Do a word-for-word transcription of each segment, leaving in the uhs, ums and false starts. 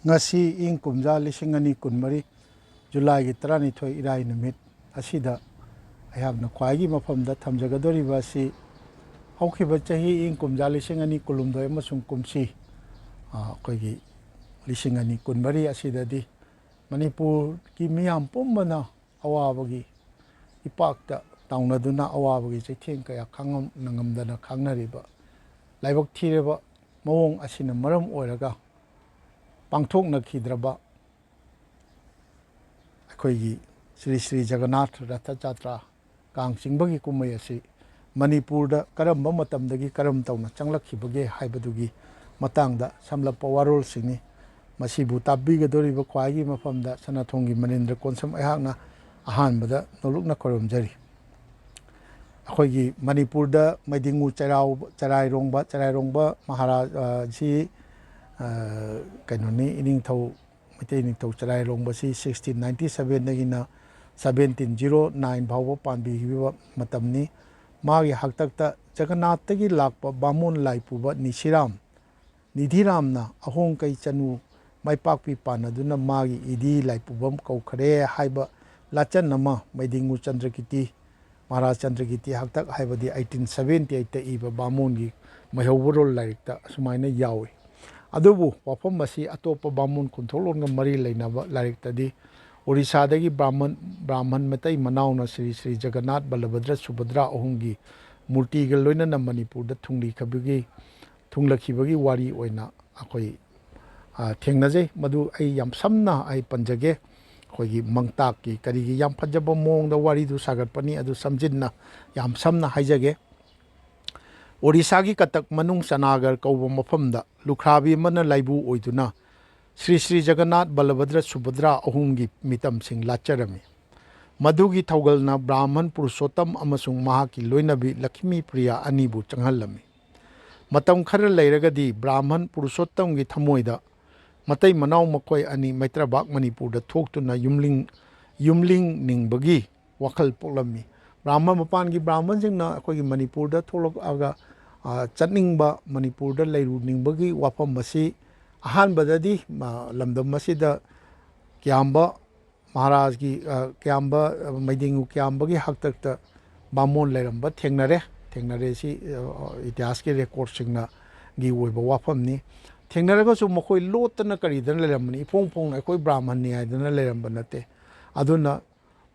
ꯉꯁꯤ ꯏꯪ ꯀꯨꯝꯖꯥ ꯂꯤꯁꯤꯡ ꯑꯅꯤ ꯀꯨꯟꯃꯔꯤ, ꯖꯨꯂꯥꯏꯒꯤ ꯇꯔꯥꯅꯤꯊꯣꯏ, ꯏꯔꯥꯏ ꯅꯨꯃꯤꯠ ꯑꯁꯤꯗ ꯑꯩꯍꯥꯛꯅ ꯈ꯭ꯋꯥꯏꯒꯤ ꯃꯐꯝꯗ ꯊꯝꯖꯒꯗꯧꯔꯤꯕ ꯑꯁꯤ, ꯍꯧꯈꯤꯕ ꯆꯍꯤ ꯏꯪ ꯀꯨꯝꯖꯥ ꯂꯤꯁꯤꯡ ꯑꯅꯤ ꯀꯨꯟꯍꯨꯝꯗꯣꯏ ꯑꯃꯁꯨꯡ ꯀꯨꯝꯁꯤ, ꯑ, ꯑꯩꯈꯣꯏꯒꯤ ꯂꯤꯁꯤꯡ ꯑꯅꯤ ꯀꯨꯟꯃꯔꯤ ꯑꯁꯤꯗꯗꯤ ꯃꯅꯤꯄꯨꯔꯒꯤ ꯃꯤꯌꯥꯝ ꯄꯨꯝꯕꯅ ꯑꯋꯥꯕꯒꯤ ꯏꯄꯥꯛꯇ ꯇꯥꯎꯅꯗꯨꯅ ꯑꯋꯥꯕꯒꯤ ꯆꯩꯊꯦꯡ ꯀꯌꯥ ꯈꯥꯡꯉꯝ-, ꯅꯪꯉꯝꯗꯅ ꯈꯥꯡꯅꯔꯤꯕ ꯂꯥꯏꯕꯛ ꯊꯤꯔꯕ ꯃꯑꯣꯡ ꯑꯁꯤꯅ ꯃꯔꯝ ꯑꯣꯏꯔꯒ ꯄꯥꯡꯊꯣꯛꯅꯈꯤꯗ꯭ꯔꯕ ꯑꯩꯈꯣꯏꯒꯤ ꯁ꯭ꯔꯤ ꯁ꯭ꯔꯤ ꯖꯒꯟꯅꯥꯊ ꯔꯊ ꯖꯥꯇ꯭ꯔꯥ, ꯀꯥꯡ ꯆꯤꯡꯕꯒꯤ ꯀꯨꯝꯍꯩ ꯑꯁꯤ ꯃꯅꯤꯄꯨꯔꯗ ꯀꯔꯝꯕ ꯃꯇꯝꯗꯒꯤ ꯀꯔꯝ ꯇꯧꯅ ꯆꯪꯂꯛꯈꯤꯕꯒꯦ ꯍꯥꯏꯕꯗꯨꯒꯤ ꯃꯇꯥꯡꯗ ꯁꯝꯂꯞꯄ ꯋꯥꯔꯣꯜꯁꯤꯡꯅꯤ꯫ ꯃꯁꯤꯕꯨ ꯇꯥꯕꯤꯒꯗꯧꯔꯤꯕ ꯈ꯭ꯋꯥꯏꯒꯤ ꯃꯐꯝꯗ ꯁꯅꯥꯊꯣꯡꯒꯤ ꯃꯅꯤꯟꯗ꯭ꯔ ꯀꯣꯟꯁꯝ ꯑꯩꯍꯥꯛꯅ ꯑꯍꯥꯟꯕꯗ ꯅꯣꯂꯨꯛꯅ ꯈꯣꯏꯔꯨꯝꯖꯔꯤ꯫ ꯑꯩꯈꯣꯏꯒꯤ ꯃꯅꯤꯄꯨꯔꯗ ꯃꯩꯗꯤꯡꯉꯨ ꯆꯩꯔꯥꯎ-, ꯆꯔꯥꯏꯔꯣꯡꯕ, ꯆꯔꯥꯏꯔꯣꯡꯕ ꯃꯍꯥꯔꯥꯖ, ꯑ, ꯁꯤ, ꯑ, ꯀꯩꯅꯣꯅꯤ, ꯏꯅꯤꯡꯊꯧ, ꯃꯩꯇꯩ ꯅꯤꯡꯊꯧ ꯆꯔꯥꯏꯔꯣꯡꯕꯁꯤ ꯁꯤꯛꯁꯇꯤꯟ ꯅꯥꯏꯟꯇꯤ ꯁꯚꯦꯟꯗꯒꯤꯅ ꯁꯚꯦꯟꯇꯤꯟ ꯖꯤꯔꯣ ꯅꯥꯏꯟ ꯐꯥꯎꯕ ꯄꯥꯟꯕꯤꯈꯤꯕ ꯃꯇꯝꯅꯤ꯫ ꯃꯥꯒꯤ ꯍꯥꯛꯇꯛꯇ ꯖꯒꯟꯅꯥꯊꯇꯒꯤ ꯂꯥꯛꯄ ꯕꯥꯃꯣꯟ ꯂꯥꯏ ꯄꯨꯕ ꯅꯤꯁꯤꯔꯥꯝ ꯅꯤꯙꯤꯔꯥꯝꯅ ꯑꯍꯣꯡ ꯀꯩ ꯆꯅꯨ ꯃꯥꯏꯄꯥꯛꯄꯤ ꯄꯥꯟꯅꯗꯨꯅ ꯃꯥꯒꯤ ꯏꯗꯤ ꯂꯥꯏꯄꯨꯕꯝ ꯀꯧꯈꯔꯦ ꯍꯥꯏꯕ ꯂꯥꯆꯟ ꯑꯃ ꯃꯩꯗꯤꯡꯉꯨ ꯆꯟꯗ꯭ꯔꯀꯤꯇꯤ, ꯃꯍꯥꯔꯥꯖ ꯆꯟꯗ꯭ꯔꯀꯤꯇꯤ ꯍꯥꯛꯇꯛ ꯍꯥꯏꯕꯗꯤ eighteen seventy eight ꯏꯕ ꯕꯥꯃꯣꯟꯒꯤ ꯃꯩꯍꯧꯕꯔꯣꯜ ꯂꯥꯏꯔꯤꯛꯇ ꯑꯁꯨꯃꯥꯏꯅ ꯌꯥꯎꯏ꯫ ꯑꯗꯨꯕꯨ ꯋꯥꯐꯝ ꯑꯁꯤ ꯑꯇꯣꯞꯄ ꯕꯥꯃꯣꯟ ꯈꯨꯟꯊꯣꯛꯂꯣꯟꯒ ꯃꯔꯤ ꯂꯩꯅꯕ ꯂꯥꯏꯔꯤꯛꯇꯗꯤ ꯑꯣꯔꯤꯁꯥꯗꯒꯤ ꯕ꯭ꯔꯥꯍꯃꯟ, ꯕ꯭ꯔꯥꯍꯃꯟ ꯃꯇꯩ ꯃꯅꯥꯎꯅ ꯁ꯭ꯔꯤ ꯁ꯭ꯔꯤ ꯖꯒꯟꯅꯥꯊ ꯕꯂꯚꯗ꯭ꯔ ꯁꯨꯚꯗ꯭ꯔꯥ ꯑꯍꯨꯝꯒꯤ ꯃꯨꯔꯇꯤꯒ ꯂꯣꯏꯅꯅ ꯃꯅꯤꯄꯨꯔꯗ ꯊꯨꯡꯂꯤꯈꯤꯕꯒꯤ, ꯊꯨꯡꯂꯛꯈꯤꯕꯒꯤ ꯋꯥꯔꯤ ꯑꯣꯏꯅ ꯑꯩꯈꯣꯏ, ꯑ, ꯊꯦꯡꯅꯖꯩ꯫ ꯃꯗꯨ ꯑꯩ ꯌꯥꯝ ꯁꯝꯅ ꯑꯩ ꯄꯟꯖꯒꯦ꯫ ꯑꯩꯈꯣꯏꯒꯤ ꯃꯪꯇꯥꯛꯀꯤ ꯀꯔꯤꯒꯤ ꯌꯥꯝ ꯐꯖꯕ ꯃꯑꯣꯡꯗ ꯋꯥꯔꯤꯗꯨ ꯁꯥꯒꯠꯄꯅꯤ, ꯑꯗꯨ ꯁꯝꯖꯤꯟꯅ ꯌꯥꯝ ꯁꯝꯅ ꯍꯥꯏꯖꯒꯦ꯫ ꯑꯣꯔꯤꯁꯥꯒꯤ ꯀꯇꯛ ꯃꯅꯨꯡ ꯆꯅꯥꯒꯔ ꯀꯧꯕ ꯃꯐꯝꯗ ꯂꯨꯈ꯭ꯔꯥꯕꯤ ꯑꯃꯅ ꯂꯥꯏꯕꯨ ꯑꯣꯏꯗꯨꯅ ꯁ꯭ꯔꯤ ꯁ꯭ꯔꯤ ꯖꯒꯟꯅꯥꯊ ꯕꯂꯚꯗ꯭ꯔ ꯁꯨꯚꯗ꯭ꯔꯥ ꯑꯍꯨꯝꯒꯤ ꯃꯤꯇꯝꯁꯤꯡ ꯂꯥꯠꯆꯔꯝꯃꯤ꯫ ꯃꯗꯨꯒꯤ ꯊꯧꯒꯜꯅ ꯕ꯭ꯔꯥꯍꯃꯟ ꯄꯨꯔꯨꯁꯣꯠꯇꯝ ꯑꯃꯁꯨꯡ ꯃꯍꯥꯛꯀꯤ ꯂꯣꯏꯅꯕꯤ ꯂꯛꯈꯤꯃꯤ ꯄ꯭ꯔꯤꯌꯥ ꯑꯅꯤꯕꯨ ꯆꯪꯍꯜꯂꯝꯃꯤ꯫ ꯃꯇꯝ ꯈꯔ ꯂꯩꯔꯒꯗꯤ ꯕ꯭ꯔꯥꯍꯃꯟ ꯄꯨꯔꯨꯁꯣꯠꯇꯝꯒꯤ ꯊꯃꯣꯏꯗ ꯃꯇꯩ ꯃꯅꯥꯎ ꯃꯈꯣꯏ ꯑꯅꯤ ꯃꯩꯇ꯭ꯔꯕꯥꯛ ꯃꯅꯤꯄꯨꯔꯗ ꯊꯣꯛꯇꯨꯅ ꯌꯨꯝꯂꯤꯡ, ꯌꯨꯝꯂꯤꯡꯅꯤꯡꯕꯒꯤ ꯋꯥꯈꯜ ꯄꯣꯛꯂꯝꯃꯤ꯫ ꯕ꯭ꯔꯥꯍꯃꯟ, ꯃꯄꯥꯟꯒꯤ ꯕ꯭ꯔꯥꯍꯃꯟꯁꯤꯡꯅ ꯑꯩꯈꯣꯏꯒꯤ ꯃꯅꯤꯄꯨꯔꯗ ꯊꯣꯛꯂꯛꯑꯒ, ꯑ, ꯆꯠꯅꯤꯡꯕ, ꯃꯅꯤꯄꯨꯔꯗ ꯂꯩꯔꯨꯅꯤꯡꯕꯒꯤ ꯋꯥꯐꯝ ꯑꯁꯤ ꯑꯍꯥꯟꯕꯗꯗꯤ, ꯑ, ꯂꯝꯗꯝ ꯑꯁꯤꯗ ꯀꯌꯥꯝꯕ ꯃꯍꯥꯔꯥꯖꯒꯤ, ꯑ, ꯀꯌꯥꯝꯕ, ꯑ, ꯃꯩꯗꯤꯡꯉꯨ ꯀꯌꯥꯝꯕꯒꯤ ꯍꯥꯛꯇꯛꯇ ꯕꯥꯃꯣꯟ ꯂꯩꯔꯝꯕ ꯊꯦꯡꯅꯔꯦ꯫ ꯊꯦꯡꯅꯔꯦ ꯁꯤ, ꯑ, ꯏꯇꯤꯍꯥꯁꯀꯤ ꯔꯦꯀꯣꯔꯠꯁꯤꯡꯅꯒꯤ ꯑꯣꯏꯕ ꯋꯥꯐꯝꯅꯤ꯫ ꯊꯦꯡꯅꯔꯒꯁꯨ ꯃꯈꯣꯏ ꯂꯣꯠꯇꯅ ꯀꯔꯤꯗꯅ ꯂꯩꯔꯝꯕꯅꯤ, ꯏꯐꯣꯡ ꯐꯣꯡꯅ ꯑꯩꯈꯣꯏ ꯕ꯭ꯔꯥꯍꯃꯟꯅꯤ ꯍꯥꯏꯗꯅ ꯂꯩꯔꯝꯕ ꯅꯠꯇꯦ꯫ ꯑꯗꯨꯅ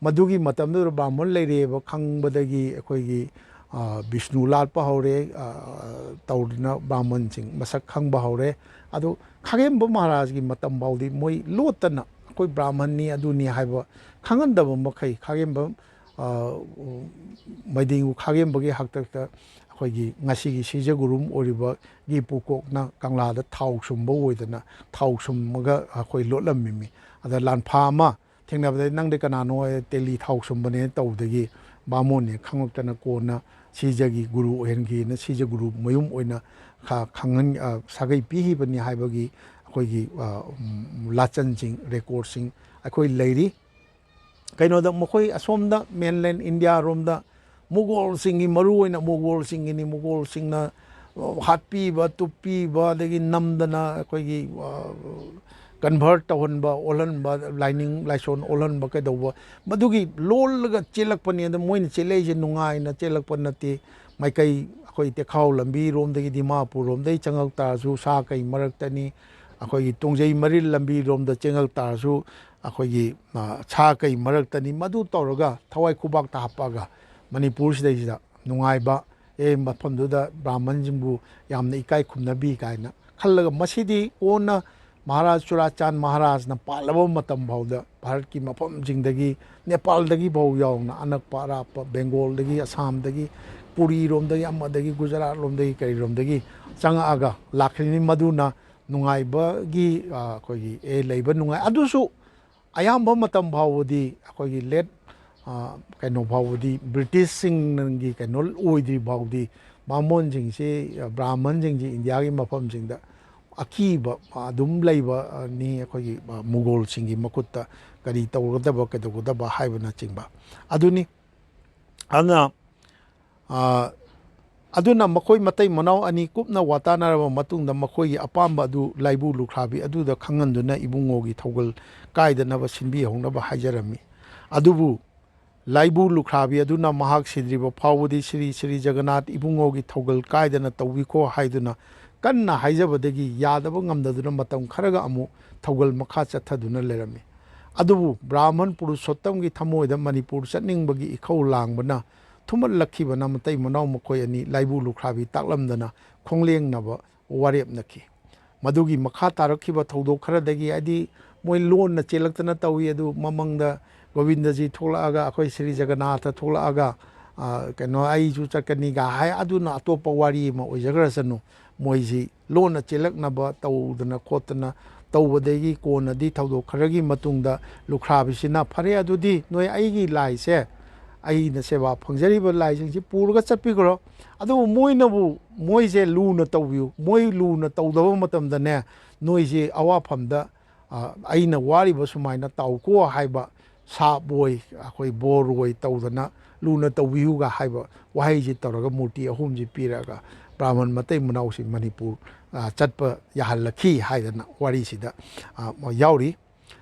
ꯃꯗꯨꯒꯤ ꯃꯇꯝꯗꯨꯗ ꯕ꯭ꯔꯥꯍꯃꯟ ꯂꯩꯔꯦꯕ ꯈꯪꯕꯗꯒꯤ ꯑꯩꯈꯣꯏꯒꯤ, ꯑ, ꯕꯤꯁꯅꯨ ꯂꯥꯠꯄ ꯍꯧꯔꯦ, ꯑ, ꯇꯧꯗꯅ ꯕ꯭ꯔꯥꯍꯃꯟꯁꯤꯡ ꯃꯁꯛ ꯈꯪꯕ ꯍꯧꯔꯦ꯫ ꯑꯗꯨ ꯈꯥꯒꯦꯝꯕ ꯃꯍꯥꯔꯥꯖꯒꯤ ꯃꯇꯝ ꯐꯥꯎꯗꯤ ꯃꯣꯏ ꯂꯣꯠꯇꯅ ꯑꯩꯈꯣꯏ ꯕ꯭ꯔꯥꯍꯃꯟꯅꯤ ꯑꯗꯨꯅꯤ ꯍꯥꯏꯕ ꯈꯪꯍꯟꯗꯕ ꯃꯈꯩ ꯈꯥꯒꯦꯝꯕ, ꯑ, ꯃꯩꯗꯤꯡꯉꯨ ꯈꯥꯒꯦꯝꯕꯒꯤ ꯍꯥꯛꯇꯛꯇ ꯑꯩꯈꯣꯏꯒꯤ ꯉꯁꯤꯒꯤ ꯁꯤꯖ ꯒꯨꯔꯨꯝ ꯑꯣꯏꯔꯤꯕꯒꯤ ꯄꯨꯀꯣꯛꯅ ꯀꯪꯂꯥꯗ ꯊꯥꯎ ꯁꯨꯝꯕ ꯑꯣꯏꯗꯅ ꯊꯥꯎ ꯁꯨꯝꯃꯒ ꯑꯩꯈꯣꯏ ꯂꯣꯠꯂꯝꯃꯤꯃꯤ꯫ ꯑꯗ ꯂꯥꯟꯐꯥ ꯑꯃ ꯊꯦꯡꯅꯕꯗ, "ꯅꯪꯗꯤ ꯀꯅꯥꯅꯣ?" "ꯑꯦ, ꯇꯦꯂꯤ ꯊꯥꯎ ꯁꯨꯝꯕꯅꯦꯅ" ꯇꯧꯕꯗꯒꯤ ꯕꯥꯃꯣꯟꯅꯦ ꯈꯪꯉꯛꯇꯅ ꯀꯣꯟꯅ ꯁꯤꯖꯒꯤ ꯒꯨꯔꯨ ꯑꯣꯏꯍꯟꯈꯤꯅ ꯁꯤꯖ ꯒꯨꯔꯨ ꯃꯌꯨꯝ ꯑꯣꯏꯅ ꯈ-, ꯈꯪꯍꯟ-, ꯑ, ꯁꯥꯒꯩ ꯄꯤꯈꯤꯕꯅꯤ ꯍꯥꯏꯕꯒꯤ ꯑꯩꯈꯣꯏꯒꯤ, ꯑ, ꯎꯝ, ꯂꯥꯆꯟꯁꯤꯡ, ꯔꯦꯀꯣꯔꯠꯁꯤꯡ ꯑꯩꯈꯣꯏ ꯂꯩꯔꯤ꯫ ꯀꯩꯅꯣꯗ ꯃꯈꯣꯏ ꯑꯁꯣꯝꯗ mainland ꯏꯟꯗꯤꯌꯥꯔꯣꯝꯗ ꯃꯨꯒꯣꯜꯁꯤꯡꯒꯤ, ꯃꯔꯨꯑꯣꯏꯅ ꯃꯨꯒꯣꯜꯁꯤꯡꯒꯤꯅꯤ, ꯃꯨꯒꯣꯜꯁꯤꯡꯅ ꯍꯥꯠꯄꯤꯕ, ꯇꯨꯞꯄꯤꯕ, ꯑꯗꯒꯤ ꯅꯝꯗꯅ ꯑꯩꯈꯣꯏꯒꯤ ꯀꯟꯚꯔꯠ ꯇꯧꯍꯟꯕ, ꯑꯣꯜꯍꯟꯕ, ꯂꯥꯏꯅꯤꯡ ꯂꯥꯏꯁꯣꯟ ꯑꯣꯜꯍꯟꯕ, ꯀꯩꯗꯧꯕ, ꯃꯗꯨꯒꯤ ꯂꯣꯜꯂꯒ ꯆꯦꯜꯂꯛꯄꯅꯤ꯫ ꯑꯗ ꯃꯣꯏꯅ ꯆꯦꯜꯂꯛꯏꯁꯦ ꯅꯨꯡꯉꯥꯏꯅ ꯆꯦꯜꯂꯛꯄ ꯅꯠꯇꯦ꯫ ꯃꯥꯏꯀꯩ ꯑꯩꯈꯣꯏ ꯇꯦꯈꯥꯎ ꯂꯝꯕꯤꯔꯣꯝꯗꯒꯤ, ꯗꯤꯃꯥꯄꯨꯔꯔꯣꯝꯗꯒꯤ ꯆꯪꯉꯛ ꯇꯥꯔꯁꯨ ꯁꯥ ꯀꯩ ꯃꯔꯛꯇꯅꯤ, ꯑꯩꯈꯣꯏꯒꯤ ꯇꯣꯡꯖꯩ ꯃꯔꯤꯜ ꯂꯝꯕꯤꯔꯣꯝꯗ ꯆꯦꯟꯉꯛ ꯇꯥꯔꯁꯨ ꯑꯩꯈꯣꯏꯒꯤ ꯁꯥ ꯀꯩ ꯃꯔꯛꯇꯅꯤ꯫ ꯃꯗꯨ ꯇꯧꯔꯒ ꯊꯋꯥꯏ ꯈꯨꯕꯥꯛꯇ ꯍꯥꯞꯄꯛꯑꯒ ꯃꯅꯤꯄꯨꯔꯁꯤꯗꯩꯁꯤꯗ ꯅꯨꯡꯉꯥꯏꯕ, ꯑꯦ, ꯃꯐꯝꯗꯨꯗ ꯕ꯭ꯔꯥꯍꯃꯟꯁꯤꯡꯕꯨ ꯌꯥꯝꯅ ꯏꯀꯥꯏ ꯈꯨꯝꯅꯕꯤ ꯀꯥꯏꯅ ꯈꯜꯂꯒ, ꯃꯁꯤꯗꯤ ꯀꯣꯟꯅ ꯃꯍꯥꯔꯥꯖ ꯆꯨꯔꯥꯆꯥꯟ ꯃꯍꯥꯔꯥꯖꯅ ꯄꯥꯜꯂꯕ ꯃꯇꯝ ꯐꯥꯎꯗ ꯚꯥꯔꯠꯀꯤ ꯃꯐꯝꯁꯤꯡꯗꯒꯤ, ꯅꯦꯄꯥꯜꯗꯒꯤ ꯐꯥꯎ ꯌꯥꯎꯅ, ꯑꯅꯛꯄ ꯑꯔꯥꯞꯄ ꯕꯦꯡꯒꯣꯜꯗꯒꯤ, ꯑꯁꯥꯝꯗꯒꯤ, ꯄꯨꯔꯤꯔꯣꯝꯗꯒꯤ, ꯑꯃꯗꯒꯤ ꯒꯨꯖꯔꯥꯠ ꯂꯣꯝꯗꯒꯤ, ꯀꯔꯤꯔꯣꯝꯗꯒꯤ ꯆꯪꯉꯛꯑꯒ ꯂꯥꯛꯈꯤꯕꯅꯤ꯫ ꯃꯗꯨꯅ ꯅꯨꯡꯉꯥꯏꯕꯒꯤ, ꯑ, ꯑꯩꯈꯣꯏꯒꯤ, ꯑꯦ, ꯂꯩꯕ ꯅꯨꯡꯉꯥꯏ꯫ ꯑꯗꯨꯁꯨ ꯑꯌꯥꯝꯕ ꯃꯇꯝ ꯐꯥꯎꯕꯗꯤ ꯑꯩꯈꯣꯏꯒꯤ ꯂꯦꯠ, ꯑ, ꯀꯩꯅꯣ ꯐꯥꯎꯕꯗꯤ, ꯕ꯭ꯔꯤꯇꯤꯁꯁꯤꯡꯒꯤ ꯀꯩꯅꯣ ꯑꯣꯏꯗ꯭ꯔꯤ ꯐꯥꯎꯗꯤ ꯕꯥꯃꯣꯟꯁꯤꯡꯁꯤ, ꯑ, ꯕ꯭ꯔꯥꯍꯃꯟꯁꯤꯡꯁꯤ ꯏꯟꯗꯤꯌꯥꯒꯤ ꯃꯐꯝꯁꯤꯡꯗ ꯑꯀꯤꯕ, ꯑ, ꯑꯗꯨꯝ ꯂꯩꯕꯅꯤ꯫ ꯑꯩꯈꯣꯏꯒꯤ, ꯑ, ꯃꯨꯒꯣꯜꯁꯤꯡꯒꯤ ꯃꯈꯨꯠꯇ ꯀꯔꯤ ꯇꯧꯒꯗꯕ, ꯀꯩꯗꯧꯒꯗꯕ ꯍꯥꯏꯕꯅꯆꯤꯡꯕ ꯑꯗꯨꯅꯤ꯫ ꯑꯗꯨꯅ, ꯑ, ꯑꯗꯨꯅ ꯃꯈꯣꯏ ꯃꯇꯩ ꯃꯅꯥꯎ ꯑꯅꯤ ꯀꯨꯞꯅ ꯋꯥꯇꯥꯅꯔꯕ ꯃꯇꯨꯡꯗ, ꯃꯈꯣꯏꯒꯤ ꯑꯄꯥꯝꯕ ꯑꯗꯨ ꯂꯥꯏꯕꯨ ꯂꯨꯈ꯭ꯔꯥꯕꯤ ꯑꯗꯨꯗ ꯈꯪꯍꯟꯗꯨꯅ ꯏꯕꯨꯡꯉꯣꯒꯤ ꯊꯧꯒꯜ ꯀꯥꯏꯗꯅꯕ ꯁꯤꯟꯕꯤꯍꯧꯅꯕ ꯍꯥꯏꯖꯔꯝꯃꯤ꯫ ꯑꯗꯨꯕꯨ ꯂꯥꯏꯕꯨ ꯂꯨꯈ꯭ꯔꯥꯕꯤ ꯑꯗꯨꯅ ꯃꯍꯥꯛ ꯁꯤꯗ꯭ꯔꯤꯕ ꯐꯥꯎꯕꯗꯤ ꯁ꯭ꯔꯤ ꯁ꯭ꯔꯤ ꯖꯒꯟꯅꯥꯊ ꯏꯕꯨꯡꯉꯣꯒꯤ ꯊꯧꯒꯜ ꯀꯥꯏꯗꯅ ꯇꯧꯕꯤꯈꯣ ꯍꯥꯏꯗꯨꯅ ꯀꯟꯅ ꯍꯥꯏꯖꯕꯗꯒꯤ ꯌꯥꯗꯕ ꯉꯝꯗꯗꯨꯅ ꯃꯇꯝ ꯈꯔꯒ ꯑꯃꯨꯛ ꯊꯧꯒꯜ ꯃꯈꯥ ꯆꯠꯊꯗꯨꯅ ꯂꯩꯔꯝꯃꯤ꯫ ꯑꯗꯨꯕꯨ ꯕ꯭ꯔꯥꯍꯃꯟ ꯄꯨꯔꯨꯁꯣꯠꯇꯝꯒꯤ ꯊꯃꯣꯏꯗ ꯃꯅꯤꯄꯨꯔ ꯆꯠꯅꯤꯡꯕꯒꯤ ꯏꯈꯧ ꯂꯥꯡꯕꯅ ꯊꯨꯝꯍꯠꯂꯛꯈꯤꯕꯅ ꯃꯇꯩ ꯃꯅꯥꯎ ꯃꯈꯣꯏ ꯑꯅꯤ ꯂꯥꯏꯕꯨ ꯂꯨꯈ꯭ꯔꯥꯕꯤ ꯇꯥꯛꯂꯝꯗꯅ ꯈꯣꯡꯂꯦꯡꯅꯕ ꯋꯥꯔꯦꯞꯅꯈꯤ꯫ ꯃꯗꯨꯒꯤ ꯃꯈꯥ ꯇꯥꯔꯛꯈꯤꯕ ꯊꯧꯗꯣꯛ ꯈꯔꯗꯒꯤ, ꯍꯥꯏꯗꯤ, ꯃꯣꯏ ꯂꯣꯟꯅ ꯆꯦꯜꯂꯛꯇꯅ ꯇꯧꯏ꯫ ꯑꯗꯨ ꯃꯃꯪꯗ ꯒꯣꯕꯤꯟꯗꯖꯤ ꯊꯣꯛꯂꯛꯑꯒ, ꯑꯩꯈꯣꯏ ꯁ꯭ꯔꯤ ꯖꯒꯟꯅꯥꯊ ꯊꯣꯛꯂꯛꯑꯒ, ꯑ, ꯀꯩꯅꯣ, "ꯑꯩꯁꯨ ꯆꯠꯀꯅꯤꯒ" ꯍꯥꯏ꯫ ꯑꯗꯨꯅ ꯑꯇꯣꯞꯄ ꯋꯥꯔꯤ ꯑꯃ ꯑꯣꯏꯖꯈ꯭ꯔꯁꯅꯨ꯫ ꯃꯣꯏꯁꯤ ꯂꯣꯟꯅ ꯆꯦꯜꯂꯛꯅꯕ ꯇꯧꯗꯅ ꯈꯣꯠꯇꯅ ꯇꯧꯕꯗꯒꯤ ꯀꯣꯟꯅꯗꯤ ꯊꯧꯗꯣꯛ ꯈꯔꯒꯤ ꯃꯇꯨꯡꯗ ꯂꯨꯈ꯭ꯔꯥꯕꯤꯁꯤꯅ, "ꯐꯔꯦ, ꯑꯗꯨꯗꯤ ꯅꯣꯏ ꯑꯩꯒꯤ ꯂꯥꯏꯁꯦ, ꯑꯩꯅ ꯁꯦꯕꯥ ꯐꯪꯖꯔꯤꯕ ꯂꯥꯏꯁꯤꯡꯁꯤ ꯄꯨꯔꯒ ꯆꯠꯄꯤꯈ꯭ꯔꯣ꯫ ꯑꯗꯨꯕꯨ ꯃꯣꯏꯅꯕꯨ, ꯃꯣꯏꯁꯦ ꯂꯨꯅ ꯇꯧꯕꯤꯌꯨ꯫ ꯃꯣꯏ ꯂꯨꯅ ꯇꯧꯗꯕ ꯃꯇꯝꯗꯅꯦ, ꯅꯣꯏꯁꯤ ꯑꯋꯥꯐꯝꯗ, ꯑ, ꯑꯩꯅ ꯋꯥꯔꯤꯕ ꯁꯨꯃꯥꯏꯅ ꯇꯧꯀꯣ" ꯍꯥꯏꯕ, "ꯁꯥꯞ ꯑꯣꯏ, ꯑꯩꯈꯣꯏ ꯕꯣꯔ ꯑꯣꯏ" ꯇꯧꯗꯅ, "ꯂꯨꯅ ꯇꯧꯕꯤꯌꯨꯒ" ꯍꯥꯏꯕ ꯋꯥꯍꯩꯁꯤ ꯇꯧꯔꯒ ꯃꯨꯔꯇꯤ ꯑꯍꯨꯝꯁꯤ ꯄꯤꯔꯛꯑꯒ ꯕ꯭ꯔꯥꯍꯃꯟ ꯃꯇꯩ ꯃꯅꯥꯎꯁꯤ ꯃꯅꯤꯄꯨꯔ, ꯑ, ꯆꯠꯄ ꯌꯥꯍꯜꯂꯛꯈꯤ ꯍꯥꯏꯗꯅ ꯋꯥꯔꯤꯁꯤꯗ, ꯑ, ꯌꯥꯎꯔꯤ꯫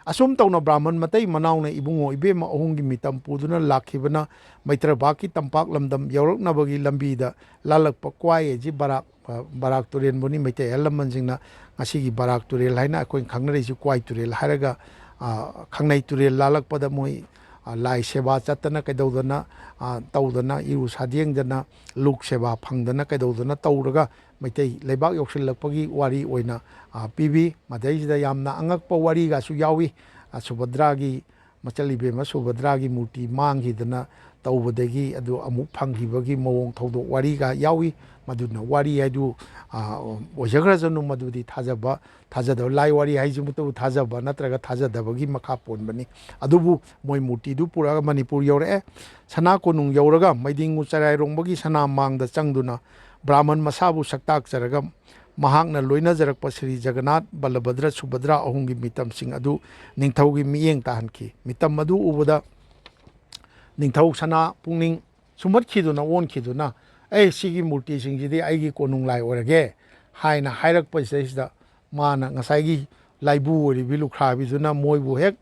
ꯑꯁꯨꯝ ꯇꯧꯅ ꯕ꯭ꯔꯥꯍꯃꯟ ꯃꯇꯩ ꯃꯅꯥꯎꯅ ꯏꯕꯨꯡꯉꯣ ꯏꯕꯦꯝꯃ ꯑꯍꯨꯝꯒꯤ ꯃꯤꯇꯝ ꯄꯨꯗꯨꯅ ꯂꯥꯛꯈꯤꯕꯅ ꯃꯩꯇ꯭ꯔꯄꯥꯛꯀꯤ ꯇꯝꯄꯥꯛ ꯂꯝꯗꯝ ꯌꯧꯔꯛꯅꯕꯒꯤ ꯂꯝꯕꯤꯗ ꯂꯥꯜꯂꯛꯄ ꯀ꯭ꯋꯥꯏ ꯑꯁꯤ ꯕꯔꯥꯛ, ꯑ, ꯕꯔꯥꯛ ꯇꯨꯔꯦꯜꯕꯨꯅꯤ꯫ ꯃꯩꯇꯩ ꯑꯍꯜ ꯂꯃꯟꯁꯤꯡꯅ ꯉꯁꯤꯒꯤ ꯕꯔꯥꯛ ꯇꯨꯔꯦꯜ ꯍꯥꯏꯅ ꯑꯩꯈꯣꯏꯅ ꯈꯪꯅꯔꯤꯁꯤ ꯀ꯭ꯋꯥꯏ ꯇꯨꯔꯦꯜ ꯍꯥꯏꯔꯒ, ꯑ, ꯈꯪꯅꯩ꯫ ꯇꯨꯔꯦꯜ ꯂꯥꯜꯂꯛꯄꯗ ꯃꯣꯏ, ꯑ, ꯂꯥꯏ ꯁꯦꯕꯥ ꯆꯠꯇꯅ ꯀꯩꯗꯧꯗꯅ, ꯑ, ꯇꯧꯗꯅ, ꯏꯔꯨ ꯁꯥꯗꯦꯡꯗꯅ, ꯂꯨꯛ ꯁꯦꯕꯥ ꯐꯪꯗꯅ ꯀꯩꯗꯧꯗꯅ ꯇꯧꯔꯒ ꯃꯩꯇꯩ ꯂꯩꯕꯥꯛ ꯌꯧꯁꯤꯜꯂꯛꯄꯒꯤ ꯋꯥꯔꯤ ꯑꯣꯏꯅ, ꯑ, ꯄꯤꯕꯤ꯫ ꯃꯗꯩꯁꯤꯗ ꯌꯥꯝꯅ ꯑꯉꯛꯄ ꯋꯥꯔꯤꯒꯁꯨ ꯌꯥꯎꯏ꯫ ꯑ, ꯁꯨꯚꯗ꯭ꯔꯥꯒꯤ, ꯃꯆꯜ ꯏꯕꯦꯝꯃ ꯁꯨꯚꯗ꯭ꯔꯥꯒꯤ ꯃꯨꯔꯇꯤ ꯃꯥꯡꯈꯤꯗꯅ ꯇꯧꯕꯗꯒꯤ ꯑꯗꯨ ꯑꯃꯨꯛ ꯐꯪꯈꯤꯕꯒꯤ ꯃꯑꯣꯡ ꯊꯧꯗꯣꯛ ꯋꯥꯔꯤꯒ ꯌꯥꯎꯏ꯫ ꯃꯗꯨꯅ ꯋꯥꯔꯤ ꯍꯥꯏꯗꯨ, ꯑ, ꯑꯣꯏꯖꯈ꯭ꯔꯁꯅꯨ, ꯃꯗꯨꯗꯤ ꯊꯥꯖꯕ, ꯊꯥꯖꯗꯕ꯫ ꯂꯥꯏ ꯋꯥꯔꯤ ꯍꯥꯏꯁꯤꯃꯛꯇꯕꯨ ꯊꯥꯖꯕ ꯅꯠꯇ꯭ꯔꯒ ꯊꯥꯖꯗꯕꯒꯤ ꯃꯈꯥ ꯄꯣꯟꯕꯅꯤ꯫ ꯑꯗꯨꯕꯨ ꯃꯣꯏ ꯃꯨꯔꯇꯤꯗꯨ ꯄꯨꯔꯛꯑꯒ ꯃꯅꯤꯄꯨꯔ ꯌꯧꯔꯛꯑꯦ꯫ ꯁꯅꯥ ꯀꯣꯅꯨꯡ ꯌꯧꯔꯒ ꯃꯩꯗꯤꯡꯉꯨ ꯆꯔꯥꯏꯔꯣꯡꯕꯒꯤ ꯁꯅꯥ ꯃꯥꯡꯗ ꯆꯪꯗꯨꯅ ꯕ꯭ꯔꯥꯍꯃꯟ ꯃꯁꯥꯕꯨ ꯁꯛꯇꯥꯛꯆꯔꯒ ꯃꯍꯥꯛꯅ ꯂꯣꯏꯅꯖꯔꯛꯄ ꯁ꯭ꯔꯤ ꯖꯒꯟꯅꯥꯊ, ꯕꯂꯚꯗ꯭ꯔ, ꯁꯨꯚꯗ꯭ꯔꯥ ꯑꯍꯨꯝꯒꯤ ꯃꯤꯇꯝꯁꯤꯡ ꯑꯗꯨ ꯅꯤꯡꯊꯧꯒꯤ ꯃꯤꯠꯌꯦꯡ ꯇꯥꯍꯟꯈꯤ꯫ ꯃꯤꯇꯝ ꯑꯗꯨ ꯎꯕꯗ ꯅꯤꯡꯊꯧ ꯁꯅꯥ ꯄꯨꯛꯅꯤꯡ ꯁꯨꯝꯍꯠꯈꯤꯗꯨꯅ, ꯑꯣꯟꯈꯤꯗꯨꯅ, "ꯑꯦ, ꯁꯤꯒꯤ ꯃꯨꯔꯇꯤꯁꯤꯡꯁꯤꯗꯤ ꯑꯩꯒꯤ ꯀꯣꯅꯨꯡ ꯂꯥꯏ ꯑꯣꯏꯔꯒꯦ" ꯍꯥꯏꯅ ꯍꯥꯏꯔꯛꯄꯁꯤꯗꯩꯁꯤꯗ ꯃꯥꯅ ꯉꯁꯥꯏꯒꯤ ꯂꯥꯏꯕꯨ ꯑꯣꯏꯔꯤꯕꯤ ꯂꯨꯈ꯭ꯔꯥꯕꯤꯗꯨꯅ ꯃꯣꯏꯕꯨ ꯍꯦꯛ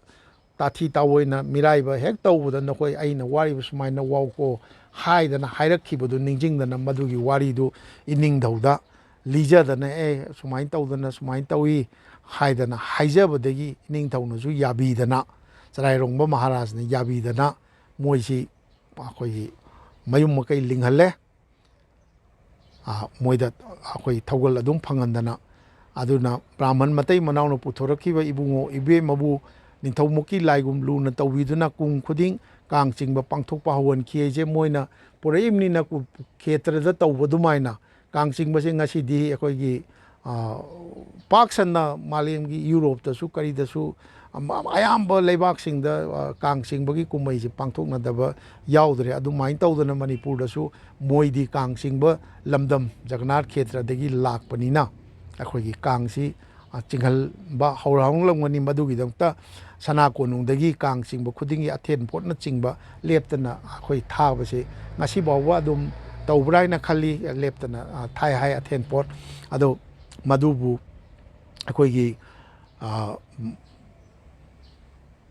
ꯇꯥꯊꯤ ꯇꯥꯑꯣꯏꯅ ꯃꯤꯔꯥꯏꯕ ꯍꯦꯛ ꯇꯧꯕꯗ, "ꯅꯈꯣꯏ ꯑꯩꯅ ꯋꯥꯔꯤꯕ ꯁꯨꯃꯥꯏꯅ ꯋꯥꯎꯀꯣ" ꯍꯥꯏꯗꯅ ꯍꯥꯏꯔꯛꯈꯤꯕꯗꯨ ꯅꯤꯡꯁꯤꯡꯗꯅ ꯃꯗꯨꯒꯤ ꯋꯥꯔꯤꯗꯨ ꯏꯅꯤꯡꯊꯧꯗ ꯂꯤꯖꯗꯅ, "ꯑꯦ, ꯁꯨꯃꯥꯏꯅ ꯇꯧꯗꯅ ꯁꯨꯃꯥꯏꯅ ꯇꯧꯏ" ꯍꯥꯏꯗꯅ ꯍꯥꯏꯖꯕꯗꯒꯤ ꯏꯅꯤꯡꯊꯧꯅꯁꯨ ꯌꯥꯕꯤꯗꯅ, ꯆꯔꯥꯏꯔꯣꯡꯕ ꯃꯍꯥꯔꯥꯖꯅ ꯌꯥꯕꯤꯗꯅ ꯃꯣꯏꯁꯤ ꯑꯩꯈꯣꯏꯒꯤ ꯃꯌꯨꯝ ꯃꯀꯩ ꯂꯤꯡꯍꯜꯂꯦ꯫ ꯑ, ꯃꯣꯏꯗ ꯑꯩꯈꯣꯏ ꯊꯧꯒꯜ ꯑꯗꯨꯝ ꯐꯪꯍꯟꯗꯅ꯫ ꯑꯗꯨꯅ ꯕ꯭ꯔꯥꯍꯃꯟ ꯃꯇꯩ ꯃꯅꯥꯎꯅ ꯄꯨꯊꯣꯔꯛꯈꯤꯕ ꯏꯕꯨꯡꯉꯣ ꯏꯕꯦꯝꯃꯕꯨ ꯅꯤꯡꯊꯧꯃꯨꯛꯀꯤ ꯂꯥꯏꯒꯨꯝ ꯂꯨꯅ ꯇꯧꯕꯤꯗꯨꯅ ꯀꯨꯝ ꯈꯨꯗꯤꯡ ꯀꯥꯡ ꯆꯤꯡꯕ ꯄꯥꯡꯊꯣꯛꯄ ꯍꯧꯍꯟꯈꯤ ꯍꯥꯏꯁꯦ ꯃꯣꯏꯅ ꯄꯨꯔꯛꯏꯕꯅꯤꯅ ꯀꯨ-, ꯈꯦꯇ꯭ꯔꯗ ꯇꯧꯕ ꯑꯗꯨꯃꯥꯏꯅ ꯀꯥꯡ ꯆꯤꯡꯕꯁꯦ ꯉꯁꯤꯗꯤ ꯑꯩꯈꯣꯏꯒꯤ, ꯑ, ꯄꯥꯛ ꯁꯟꯅ ꯃꯥꯂꯦꯝꯒꯤ ꯌꯨꯔꯣꯞꯇꯁꯨ ꯀꯔꯤꯗꯁꯨ ꯑꯃ-, ꯑꯌꯥꯝꯕ ꯂꯩꯕꯥꯛꯁꯤꯡꯗ, ꯑ, ꯀꯥꯡ ꯆꯤꯡꯕꯒꯤ ꯀꯨꯝꯍꯩꯁꯤ ꯄꯥꯡꯊꯣꯛꯅꯗꯕ ꯌꯥꯎꯗ꯭ꯔꯦ꯫ ꯑꯗꯨꯃꯥꯏꯅ ꯇꯧꯗꯅ ꯃꯅꯤꯄꯨꯔꯗꯁꯨ ꯃꯣꯏꯗꯤ ꯀꯥꯡ ꯆꯤꯡꯕ ꯂꯝꯗꯝ ꯖꯒꯅꯥꯊ ꯈꯦꯇ꯭ꯔꯗꯒꯤ ꯂꯥꯛꯄꯅꯤꯅ ꯑꯩꯈꯣꯏꯒꯤ ꯀꯥꯡꯁꯤ, ꯑ, ꯆꯤꯡꯍꯟꯕ ꯍꯧꯔꯝꯂꯝꯒꯅꯤ꯫ ꯃꯗꯨꯒꯤꯗꯃꯛꯇ ꯁꯅꯥ ꯀꯣꯅꯨꯡꯗꯒꯤ ꯀꯥꯡ ꯆꯤꯡꯕ ꯈꯨꯗꯤꯡꯒꯤ ꯑꯊꯦꯟ ꯄꯣꯠꯅꯆꯤꯡꯕ ꯂꯦꯞꯇꯅ ꯑꯩꯈꯣꯏ ꯊꯥꯕꯁꯤ ꯉꯁꯤ ꯐꯥꯎꯕ ꯑꯗꯨꯝ ꯇꯧꯕ꯭ꯔꯥ ꯍꯥꯏꯅ ꯈꯜꯂꯤ꯫ ꯂꯦꯞꯇꯅ ꯊꯥꯏ ꯍꯥꯏ ꯑꯊꯦꯟ ꯄꯣꯠ꯫ ꯑꯗꯣ ꯃꯗꯨꯕꯨ ꯑꯩꯈꯣꯏꯒꯤ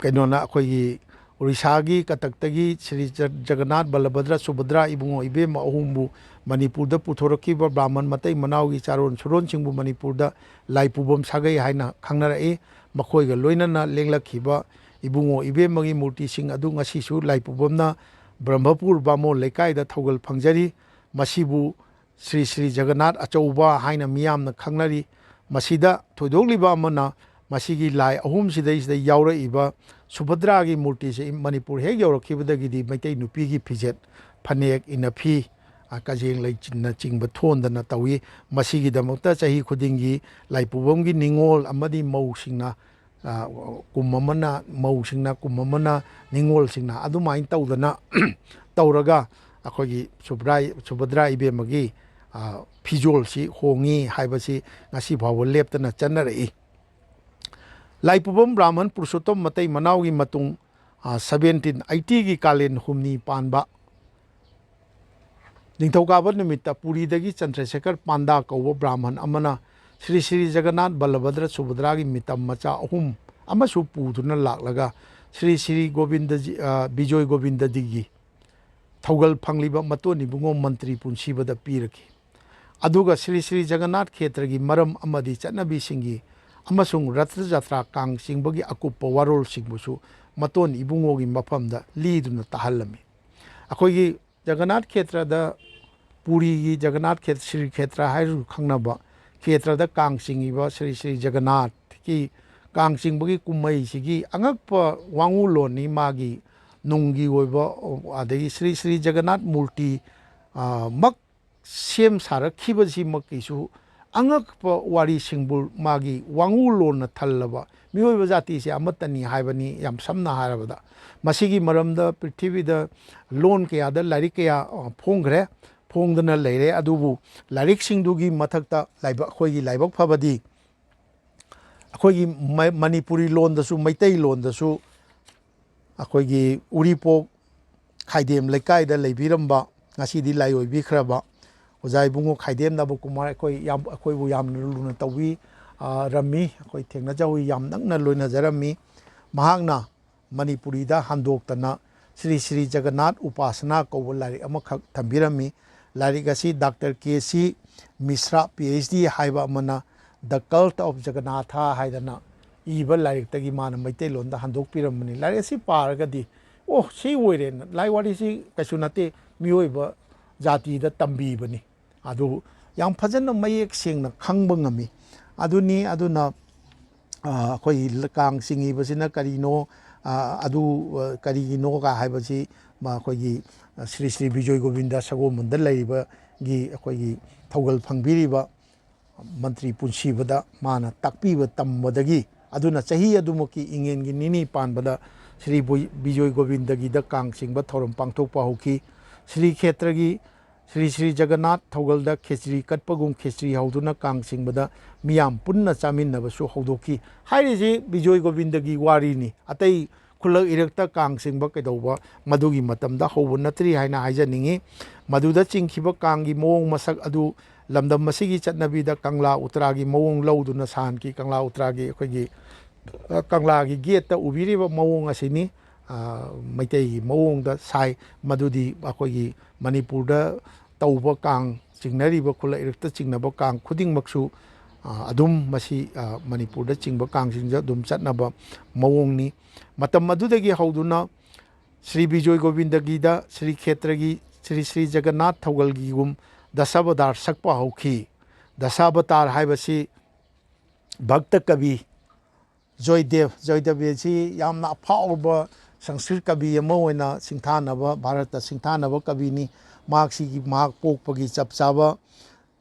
ꯀꯩꯅꯣꯅ, ꯑꯩꯈꯣꯏꯒꯤ ꯎꯔꯤꯁꯥꯒꯤ ꯀꯇꯛꯇꯒꯤ ꯁ꯭ꯔꯤ ꯖꯒꯟꯅꯥꯊ, ꯕꯂꯚꯗ꯭ꯔ, ꯁꯨꯚꯗ꯭ꯔꯥ ꯏꯕꯨꯡꯉꯣ ꯏꯕꯦꯝꯃ ꯑꯍꯨꯝꯕꯨ ꯃꯅꯤꯄꯨꯔꯗ ꯄꯨꯊꯣꯔꯛꯈꯤꯕ ꯕ꯭ꯔꯥꯍꯃꯟ ꯃꯇꯩ ꯃꯅꯥꯎꯒꯤ ꯆꯥꯔꯣꯟ ꯁꯨꯔꯣꯟꯁꯤꯡꯕꯨ ꯃꯅꯤꯄꯨꯔꯗ ꯂꯥꯏ ꯄꯨꯐꯝ ꯁꯥꯒꯩ ꯍꯥꯏꯅ ꯈꯪꯅꯔꯛꯏ꯫ ꯃꯈꯣꯏꯒ ꯂꯣꯏꯅꯅ ꯂꯦꯡꯂꯛꯈꯤꯕ ꯏꯕꯨꯡꯉꯣ ꯏꯕꯦꯝꯃꯒꯤ ꯃꯨꯔꯇꯤꯁꯤꯡ ꯑꯗꯨ ꯉꯁꯤꯁꯨ ꯂꯥꯏ ꯄꯨꯐꯝꯅ ꯕ꯭ꯔꯍꯃꯄꯨꯔ ꯕꯥꯃꯣꯟ ꯂꯩꯀꯥꯏꯗ ꯊꯧꯒꯜ ꯐꯪꯖꯔꯤ꯫ ꯃꯁꯤꯕꯨ ꯁ꯭ꯔꯤ ꯁ꯭ꯔꯤ ꯖꯒꯟꯅꯥꯊ ꯑꯆꯧꯕ ꯍꯥꯏꯅ ꯃꯤꯌꯥꯝꯅ ꯈꯪꯅꯔꯤ꯫ ꯃꯁꯤꯗ ꯊꯣꯏꯗꯣꯛꯂꯤꯕ ꯑꯃꯅ, ꯃꯁꯤꯒꯤ ꯂꯥꯏ ꯑꯍꯨꯝꯁꯤꯗꯩꯁꯤꯗ ꯌꯥꯎꯔꯛꯏꯕ ꯁꯨꯚꯗ꯭ꯔꯥꯒꯤ ꯃꯨꯔꯇꯤꯁꯦ ꯃꯅꯤꯄꯨꯔ ꯍꯦꯛ ꯌꯧꯔꯛꯈꯤꯕꯗꯒꯤꯗꯤ ꯃꯩꯇꯩ ꯅꯨꯄꯤꯒꯤ ꯐꯤꯖꯦꯠ, ꯐꯅꯦꯛ, ꯏꯅꯐꯤ, ꯀꯖꯦꯡ ꯂꯩꯆꯤꯟꯅꯆꯤꯡꯕ ꯊꯣꯟꯗꯅ ꯇꯧꯏ꯫ ꯃꯁꯤꯒꯤꯗꯃꯛꯇ ꯆꯍꯤ ꯈꯨꯗꯤꯡꯒꯤ ꯂꯥꯏ ꯄꯨꯐꯝꯒꯤ ꯅꯤꯉꯣꯜ ꯑꯃꯗꯤ ꯃꯧꯁꯤꯡꯅ, ꯀꯨꯝ ꯑꯃꯅ ꯃꯧꯁꯤꯡꯅ, ꯀꯨꯝ ꯑꯃꯅ ꯅꯤꯉꯣꯜꯁꯤꯡꯅ, ꯑꯗꯨꯃꯥꯏꯅ ꯇꯧꯗꯅ ꯇꯧꯔꯒ ꯑꯩꯈꯣꯏꯒꯤ ꯁꯨꯚꯗ꯭ꯔꯥ ꯏꯕꯦꯝꯃꯒꯤ ꯐꯤꯖꯣꯜꯁꯤ ꯍꯣꯡꯉꯤ ꯍꯥꯏꯕꯁꯤ ꯉꯁꯤ ꯐꯥꯎꯕ ꯂꯦꯞꯇꯅ ꯆꯠꯅꯔꯛꯏ꯫ ꯂꯥꯏ ꯄꯨꯐꯝ ꯕ꯭ꯔꯥꯍꯃꯟ ꯄꯨꯔꯨꯁꯣꯠꯇꯝ ꯃꯇꯩ ꯃꯅꯥꯎꯒꯤ ꯃꯇꯨꯡ, ꯁꯕꯦꯟꯇꯤꯟ ꯑꯩꯠꯇꯤꯒꯤ ꯀꯥꯂꯦꯟ ꯍꯨꯝꯅꯤ ꯄꯥꯟꯕ ꯅꯤꯡꯊꯧꯀꯥꯕ ꯅꯨꯃꯤꯠꯇ ꯄꯨꯔꯤꯗꯒꯤ ꯆꯟꯗ꯭ꯔꯁꯦꯈꯔ ꯄꯥꯟꯗꯥ ꯀꯧꯕ ꯕ꯭ꯔꯥꯍꯃꯟ ꯑꯃꯅ ꯁ꯭ꯔꯤ ꯁ꯭ꯔꯤ ꯖꯒꯟꯅꯥꯊ, ꯕꯜꯂꯚꯗ꯭ꯔ, ꯁꯨꯚꯗ꯭ꯔꯥꯒꯤ ꯃꯤꯇꯝ ꯃꯆꯥ ꯑꯍꯨꯝ ꯑꯃꯁꯨ ꯄꯨꯗꯨꯅ ꯂꯥꯛꯂꯒ ꯁ꯭ꯔꯤ ꯁ꯭ꯔꯤ ꯒꯣꯕꯤꯟꯗꯖꯤ, ꯕꯤꯖꯣꯏ ꯒꯣꯕꯤꯟꯗꯖꯤꯒꯤ ꯊꯧꯒꯜ ꯐꯪꯂꯤꯕ ꯃꯇꯣꯟ ꯏꯕꯨꯡꯉꯣ ꯃꯟꯇ꯭ꯔꯤ ꯄꯨꯟꯁꯤꯕꯗ ꯄꯤꯔꯛꯈꯤ꯫ ꯑꯗꯨꯒ ꯁ꯭ꯔꯤ ꯁ꯭ꯔꯤ ꯖꯒꯟꯅꯥꯊ ꯈꯦꯇ꯭ꯔꯒꯤ ꯃꯔꯝ ꯑꯃꯗꯤ ꯆꯠꯅꯕꯤꯁꯤꯡꯒꯤ ꯑꯃꯁꯨꯡ ꯔꯊ ꯖꯇ꯭ꯔꯥ ꯀꯥꯡ ꯆꯤꯡꯕꯒꯤ ꯑꯀꯨꯞꯄ ꯋꯥꯔꯣꯜꯁꯤꯡꯕꯨꯁꯨ ꯃꯇꯣꯟ ꯏꯕꯨꯡꯉꯣꯒꯤ ꯃꯐꯝꯗ ꯂꯤꯗꯨꯅ ꯇꯥꯍꯜꯂꯝꯃꯤ꯫ ꯑꯩꯈꯣꯏꯒꯤ ꯖꯒꯟꯅꯥꯊ ꯈꯦꯇ꯭ꯔꯗ, ꯄꯨꯔꯤꯒꯤ ꯖꯒꯟꯅꯥꯊ ꯈꯦ-, ꯁ꯭ꯔꯤ ꯈꯦꯇ꯭ꯔ ꯍꯥꯏꯔꯁꯨ ꯈꯪꯅꯕ, ꯈꯦꯇ꯭ꯔꯗ ꯀꯥꯡ ꯆꯤꯡꯉꯤꯕ ꯁ꯭ꯔꯤ ꯁ꯭ꯔꯤ ꯖꯒꯟꯅꯥꯊꯀꯤ ꯀꯥꯡ ꯆꯤꯡꯕꯒꯤ ꯀꯨꯝꯍꯩꯁꯤꯒꯤ ꯑꯉꯛꯄ ꯋꯥꯉꯨꯂꯣꯟꯅꯤ꯫ ꯃꯥꯒꯤ ꯅꯨꯡꯒꯤ ꯑꯣꯏꯕ, ꯑꯗꯒꯤ ꯁ꯭ꯔꯤ ꯁ꯭ꯔꯤ ꯖꯒꯟꯅꯥꯊ ꯃꯨꯔꯇꯤ, ꯑ, ꯃꯛ ꯁꯦꯝ ꯁꯥꯔꯛꯈꯤꯕꯁꯤꯃꯛꯀꯤꯁꯨ ꯑꯉꯛꯄ ꯋꯥꯔꯤ ꯁꯤꯡꯕꯨꯜ, ꯃꯥꯒꯤ ꯋꯥꯉꯨꯂꯣꯟꯅ ꯊꯜꯂꯕ ꯃꯤꯑꯣꯏꯕ ꯖꯥꯇꯤꯁꯦ ꯑꯃꯠꯇꯅꯤ ꯍꯥꯏꯕꯅꯤ꯫ ꯌꯥꯝ ꯁꯝꯅ ꯍꯥꯏꯔꯕꯗ, ꯃꯁꯤꯒꯤ ꯃꯔꯝꯗ ꯄ꯭ꯔꯤꯊꯤꯕꯤꯗ ꯂꯣꯟ ꯀꯌꯥꯗ ꯂꯥꯏꯔꯤꯛ ꯀꯌꯥ, ꯑ, ꯐꯣꯡꯈ꯭ꯔꯦ, ꯐꯣꯡꯗꯅ ꯂꯩꯔꯦ꯫ ꯑꯗꯨꯕꯨ ꯂꯥꯏꯔꯤꯛꯁꯤꯡꯗꯨꯒꯤ ꯃꯊꯛꯇ ꯂꯥꯏꯕꯛ, ꯑꯩꯈꯣꯏꯒꯤ ꯂꯥꯏꯕꯛ ꯐꯕꯗꯤ ꯑꯩꯈꯣꯏꯒꯤ ꯃ-, ꯃꯅꯤꯄꯨꯔꯤ ꯂꯣꯟꯗꯁꯨ, ꯃꯩꯇꯩ ꯂꯣꯟꯗꯁꯨ ꯑꯩꯈꯣꯏꯒꯤ ꯎꯔꯤꯄꯣꯛ ꯈꯥꯏꯗꯦꯝ ꯂꯩꯀꯥꯏꯗ ꯂꯩꯕꯤꯔꯝꯕ ꯉꯁꯤꯗꯤ ꯂꯥꯏ ꯑꯣꯏꯕꯤꯈ꯭ꯔꯕ ꯑꯣꯖꯥ ꯏꯕꯨꯡꯉꯣ ꯈꯥꯏꯗꯦꯝ ꯅꯕꯀꯨꯃꯥꯔ, ꯑꯩꯈꯣꯏ ꯌꯥꯝ, ꯑꯩꯈꯣꯏꯕꯨ ꯌꯥꯝꯅ ꯂꯨꯅ ꯇꯧꯕꯤ, ꯑ, ꯔꯝꯃꯤ, ꯑꯩꯈꯣꯏ ꯊꯦꯡꯅꯖꯍꯧꯏ, ꯌꯥꯝ ꯅꯛꯅ ꯂꯣꯏꯅꯖꯔꯝꯃꯤ꯫ ꯃꯍꯥꯛꯅ ꯃꯅꯤꯄꯨꯔꯤꯗ ꯍꯟꯗꯣꯛꯇꯅ ꯁ꯭ꯔꯤ ꯁ꯭ꯔꯤ ꯖꯒꯟꯅꯥꯊ ꯎꯄꯥꯁꯅꯥ ꯀꯧꯕ ꯂꯥꯏꯔꯤꯛ ꯑꯃꯈꯛ ꯊꯝꯕꯤꯔꯝꯃꯤ꯫ ꯂꯥꯏꯔꯤꯛ ꯑꯁꯤ doctor K C ꯃꯤꯁ꯭ꯔꯥ, P H D ꯍꯥꯏꯕ ꯑꯃꯅ The Cult of Jagannatha ꯍꯥꯏꯗꯅ ꯏꯕ ꯂꯥꯏꯔꯤꯛꯇꯒꯤ ꯃꯥꯅ ꯃꯩꯇꯩꯂꯣꯟꯗ ꯍꯟꯗꯣꯛꯄꯤꯔꯝꯕꯅꯤ꯫ ꯂꯥꯏꯔꯤꯛ ꯑꯁꯤ ꯄꯥꯔꯒꯗꯤ, "ꯑꯣ, ꯁꯤ ꯑꯣꯏꯔꯦꯅ, ꯂꯥꯏ ꯋꯥꯔꯤꯁꯤ ꯀꯩꯁꯨ ꯅꯠꯇꯦ, ꯃꯤꯑꯣꯏꯕ ꯖꯥꯇꯤꯗ ꯇꯝꯕꯤꯕꯅꯤ"꯫ ꯑꯗꯨ ꯌꯥꯝ ꯐꯖꯅ ꯃꯌꯦꯛ ꯁꯦꯡꯅ ꯈꯪꯕ ꯉꯝꯃꯤ꯫ ꯑꯗꯨꯅꯤ, ꯑꯗꯨꯅ, ꯑ, ꯑꯩꯈꯣꯏꯒꯤ ꯀꯥꯡ ꯆꯤꯡꯉꯤꯕꯁꯤꯅ ꯀꯔꯤꯅꯣ, ꯑ, ꯑꯗꯨ, ꯑ, ꯀꯔꯤꯒꯤꯅꯣꯒ ꯍꯥꯏꯕꯁꯤ ꯃ-, ꯑꯩꯈꯣꯏꯒꯤ, ꯑ, ꯁ꯭ꯔꯤ ꯁ꯭ꯔꯤ ꯕꯤꯖꯣꯏ ꯒꯣꯕꯤꯟꯗ ꯁꯒꯣꯜꯕꯟꯗ ꯂꯩꯔꯤꯕꯒꯤ ꯑꯩꯈꯣꯏꯒꯤ ꯊꯧꯒꯜ ꯐꯪꯕꯤꯔꯤꯕ ꯃꯟꯇ꯭ꯔꯤ ꯄꯨꯟꯁꯤꯕꯗ ꯃꯥꯅ ꯇꯥꯛꯄꯤꯕ ꯇꯝꯕꯗꯒꯤ, ꯑꯗꯨꯅ ꯆꯍꯤ ꯑꯗꯨꯃꯛꯀꯤ ꯏꯉꯦꯟꯒꯤ ꯅꯤꯅꯤ ꯄꯥꯟꯕꯗ ꯁ꯭ꯔꯤ ꯕꯣꯏ-, ꯕꯤꯖꯣꯏ ꯒꯣꯕꯤꯟꯗꯒꯤꯗ ꯀꯥꯡ ꯆꯤꯡꯕ ꯊꯧꯔꯝ ꯄꯥꯡꯊꯣꯛꯄ ꯍꯧꯈꯤ꯫ ꯁ꯭ꯔꯤ ꯈꯦꯇ꯭ꯔꯒꯤ ꯁ꯭ꯔꯤ ꯁ꯭ꯔꯤ ꯖꯒꯟꯅꯥꯊ ꯊꯧꯒꯜꯗ ꯈꯦꯆ꯭ꯔꯤ ꯀꯠꯄꯒꯨꯝ ꯈꯦꯆ꯭ꯔꯤ ꯍꯧꯗꯨꯅ ꯀꯥꯡ ꯆꯤꯡꯕꯗ ꯃꯤꯌꯥꯝ ꯄꯨꯟꯅ ꯆꯥꯃꯤꯟꯅꯕꯁꯨ ꯍꯧꯗꯣꯛꯈꯤ꯫ ꯍꯥꯏꯔꯤꯁꯤ ꯕꯤꯖꯣꯏ ꯒꯣꯕꯤꯟꯗꯒꯤ ꯋꯥꯔꯤꯅꯤ꯫ ꯑꯇꯩ ꯈꯨꯜꯂꯛ ꯏꯔꯛꯇ ꯀꯥꯡ ꯆꯤꯡꯕ ꯀꯩꯗꯧꯕ ꯃꯗꯨꯒꯤ ꯃꯇꯝꯗ ꯍꯧꯕ ꯅꯠꯇ꯭ꯔꯤ ꯍꯥꯏꯅ ꯍꯥꯏꯖꯅꯤꯡꯏ꯫ ꯃꯗꯨꯗ ꯆꯤꯡꯈꯤꯕ ꯀꯥꯡꯒꯤ ꯃꯑꯣꯡ ꯃꯁꯛ ꯑꯗꯨ ꯂꯝꯗꯝ ꯑꯁꯤꯒꯤ ꯆꯠꯅꯕꯤꯗ ꯀꯪꯂꯥ ꯎꯇ꯭ꯔꯥꯒꯤ ꯃꯑꯣꯡ ꯂꯧꯗꯨꯅ ꯁꯥꯍꯟꯈꯤ꯫ ꯀꯪꯂꯥ ꯎꯇ꯭ꯔꯥꯒꯤ ꯑꯩꯈꯣꯏꯒꯤ, ꯑ, ꯀꯪꯂꯥꯒꯤ ꯒꯦꯠꯇ ꯎꯕꯤꯔꯤꯕ ꯃꯑꯣꯡ ꯑꯁꯤꯅꯤ꯫ ꯑ, ꯃꯩꯇꯩꯒꯤ ꯃꯑꯣꯡꯗ ꯁꯥꯏ꯫ ꯃꯗꯨꯗꯤ ꯑꯩꯈꯣꯏꯒꯤ ꯃꯅꯤꯄꯨꯔꯗ ꯇꯧꯕ ꯀꯥꯡ, ꯆꯤꯡꯅꯔꯤꯕ ꯈꯨꯜꯂꯛ ꯏꯔꯛꯇ ꯆꯤꯡꯅꯕ ꯀꯥꯡ ꯈꯨꯗꯤꯡꯃꯛꯁꯨ, ꯑ, ꯑꯗꯨꯝ ꯃꯁꯤ, ꯑ, ꯃꯅꯤꯄꯨꯔꯗ ꯆꯤꯡꯕ ꯀꯥꯡꯁꯤꯡꯁꯦ ꯑꯗꯨꯝ ꯆꯠꯅꯕ ꯃꯑꯣꯡꯅꯤ꯫ ꯃꯇꯝ ꯑꯗꯨꯗꯒꯤ ꯍꯧꯗꯨꯅ ꯁ꯭ꯔꯤ ꯕꯤꯖꯣꯏ ꯒꯣꯕꯤꯟꯗꯒꯤꯗ ꯁ꯭ꯔꯤ ꯈꯦꯇ꯭ꯔꯒꯤ ꯁ꯭ꯔꯤ ꯁ꯭ꯔꯤ ꯖꯒꯟꯅꯥꯊ ꯊꯧꯒꯜꯒꯤꯒꯨꯝ ꯗꯁꯥꯕꯗꯥꯔ ꯁꯛꯄ ꯍꯧꯈꯤ꯫ ꯗꯁꯥꯕꯇꯥꯔ ꯍꯥꯏꯕꯁꯤ ꯚꯛꯇ ꯀꯕꯤ ꯖꯣꯏꯗꯦꯕ, ꯖꯣꯏꯗꯦꯕ ꯑꯁꯤ ꯌꯥꯝꯅ ꯑꯐꯥꯎꯔꯕ ꯁꯪꯁꯀ꯭ꯔꯤꯠ ꯀꯕꯤ ꯑꯃ ꯑꯣꯏꯅ ꯁꯤꯡꯊꯥꯅꯕ, ꯚꯥꯔꯠꯇ ꯁꯤꯡꯊꯥꯅꯕ ꯀꯕꯤꯅꯤ꯫ ꯃꯍꯥꯛꯁꯤꯒꯤ, ꯃꯍꯥꯛ ꯄꯣꯛꯄꯒꯤ ꯆꯞ ꯆꯥꯕ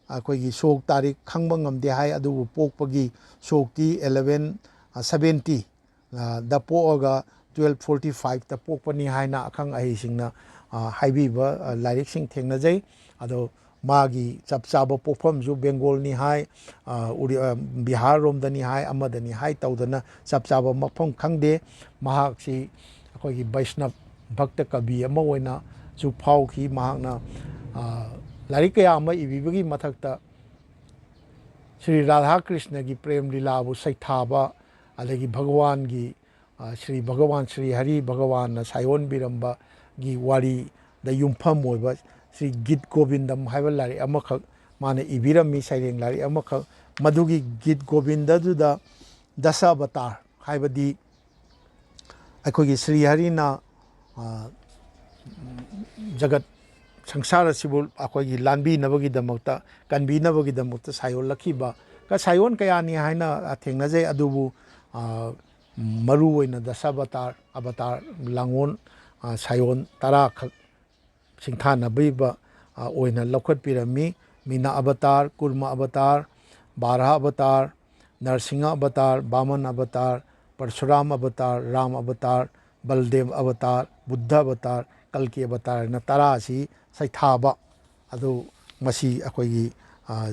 ꯑꯩꯈꯣꯏꯒꯤ ꯁꯣꯛ ꯇꯥꯔꯤꯛ ꯈꯪꯕ ꯉꯝꯗꯦ ꯍꯥꯏ, ꯑꯗꯨꯕꯨ ꯄꯣꯛꯄꯒꯤ ꯁꯣꯛꯇꯤ eleven seventy, ꯑ, ꯗ ꯄꯣꯛꯑꯒ twelve forty fiveꯇ ꯄꯣꯛꯄꯅꯤ ꯍꯥꯏꯅ ꯑꯈꯪ ꯑꯍꯩꯁꯤꯡꯅ, ꯑ, ꯍꯥꯏꯕꯤꯕ, ꯑ, ꯂꯥꯏꯔꯤꯛꯁꯤꯡ ꯊꯦꯡꯅꯖꯩ꯫ ꯑꯗꯣ ꯃꯥꯒꯤ ꯆꯞ ꯆꯥꯕ ꯄꯣꯛꯐꯝꯁꯨ ꯕꯦꯡꯒꯣꯜꯅꯤ ꯍꯥꯏ, ꯑ, ꯎꯔꯤ-, ꯑ, ꯕꯤꯍꯥꯔ ꯔꯣꯝꯗꯅꯤ ꯍꯥꯏ, ꯑꯃꯗꯅꯤ ꯍꯥꯏ ꯇꯧꯗꯅ ꯆꯞ ꯆꯥꯕ ꯃꯐꯝ ꯈꯪꯗꯦ꯫ ꯃꯍꯥꯛꯁꯤ ꯑꯩꯈꯣꯏꯒꯤ ꯕꯩꯁꯅꯕ ꯚꯛꯇ ꯀꯕꯤ ꯑꯃ ꯑꯣꯏꯅ ꯁꯨ ꯐꯥꯎꯈꯤ꯫ ꯃꯍꯥꯛꯅ, ꯑ, ꯂꯥꯏꯔꯤꯛ ꯀꯌꯥ ꯑꯃ ꯏꯕꯤꯕꯒꯤ ꯃꯊꯛꯇ ꯁ꯭ꯔꯤ ꯔꯥꯙꯥ ꯀ꯭ꯔꯤꯁꯅꯒꯤ ꯄ꯭ꯔꯦꯝ ꯂꯤꯂꯥꯕꯨ ꯁꯩꯊꯥꯕ, ꯑꯗꯒꯤ ꯚꯒꯋꯥꯟꯒꯤ, ꯑ, ꯁ꯭ꯔꯤ ꯚꯒꯋꯥꯟ ꯁ꯭ꯔꯤ ꯍꯔꯤ ꯚꯒꯋꯥꯟꯅ ꯁꯥꯏꯑꯣꯟꯕꯤꯔꯝꯕꯒꯤ ꯋꯥꯔꯤꯗ ꯌꯨꯝꯐꯝ ꯑꯣꯏꯕ ꯁ꯭ꯔꯤ ꯒꯤꯠ ꯒꯣꯕꯤꯟꯗꯝ ꯍꯥꯏꯕ ꯂꯥꯏꯔꯤꯛ ꯑꯃꯈꯛ ꯃꯥꯅ ꯏꯕꯤꯔꯝꯃꯤ, ꯁꯩꯔꯦꯡ ꯂꯥꯏꯔꯤꯛ ꯑꯃꯈꯛ꯫ ꯃꯗꯨꯒꯤ ꯒꯤꯠ ꯒꯣꯕꯤꯟꯗꯗꯨꯗ ꯗꯁ ꯑꯕꯇꯥꯔ, ꯍꯥꯏꯕꯗꯤ ꯑꯩꯈꯣꯏꯒꯤ ꯁ꯭ꯔꯤ ꯍꯔꯤꯅ, ꯑ, ꯖꯒꯠ ꯁꯪꯁꯥꯔ ꯑꯁꯤꯕꯨ ꯑꯩꯈꯣꯏꯒꯤ ꯂꯥꯟꯕꯤꯅꯕꯒꯤꯗꯃꯛꯇ, ꯀꯟꯕꯤꯅꯕꯒꯤꯗꯃꯛꯇ ꯁꯥꯏꯑꯣꯜꯂꯛꯈꯤꯕ ꯀ-, ꯁꯥꯏꯑꯣꯟ ꯀꯌꯥꯅꯤ ꯍꯥꯏꯅ, ꯑ, ꯊꯦꯡꯅꯖꯩ꯫ ꯑꯗꯨꯕꯨ, ꯑ, ꯃꯔꯨ ꯑꯣꯏꯅ ꯗꯁ ꯑꯕꯇꯥꯔ, ꯑꯕꯇꯥꯔ ꯂꯥꯡꯑꯣꯟ, ꯑ, ꯁꯥꯏꯑꯣꯟ ꯇꯔꯥꯈꯛ ꯁꯤꯡꯊꯥꯅꯕꯤꯕ, ꯑ, ꯑꯣꯏꯅ ꯂꯧꯈꯠꯄꯤꯔꯝꯃꯤ꯫ ꯃꯤꯅ Avatar, ꯀꯨꯔꯃ Avatar, ꯕꯥꯔꯥꯍ Avatar, Narasimha Avatar, ꯕꯥꯃꯟ Avatar, Parshuram Avatar, Ram Avatar, ꯕꯜꯗꯦꯕ Avatar, Buddha Avatar, ꯀꯜꯀꯤ Avatar ꯍꯥꯏꯅ ꯇꯔꯥ ꯑꯁꯤ ꯁꯩꯊꯥꯕ ꯑꯗꯨ ꯃꯁꯤ ꯑꯩꯈꯣꯏꯒꯤ, ꯑ,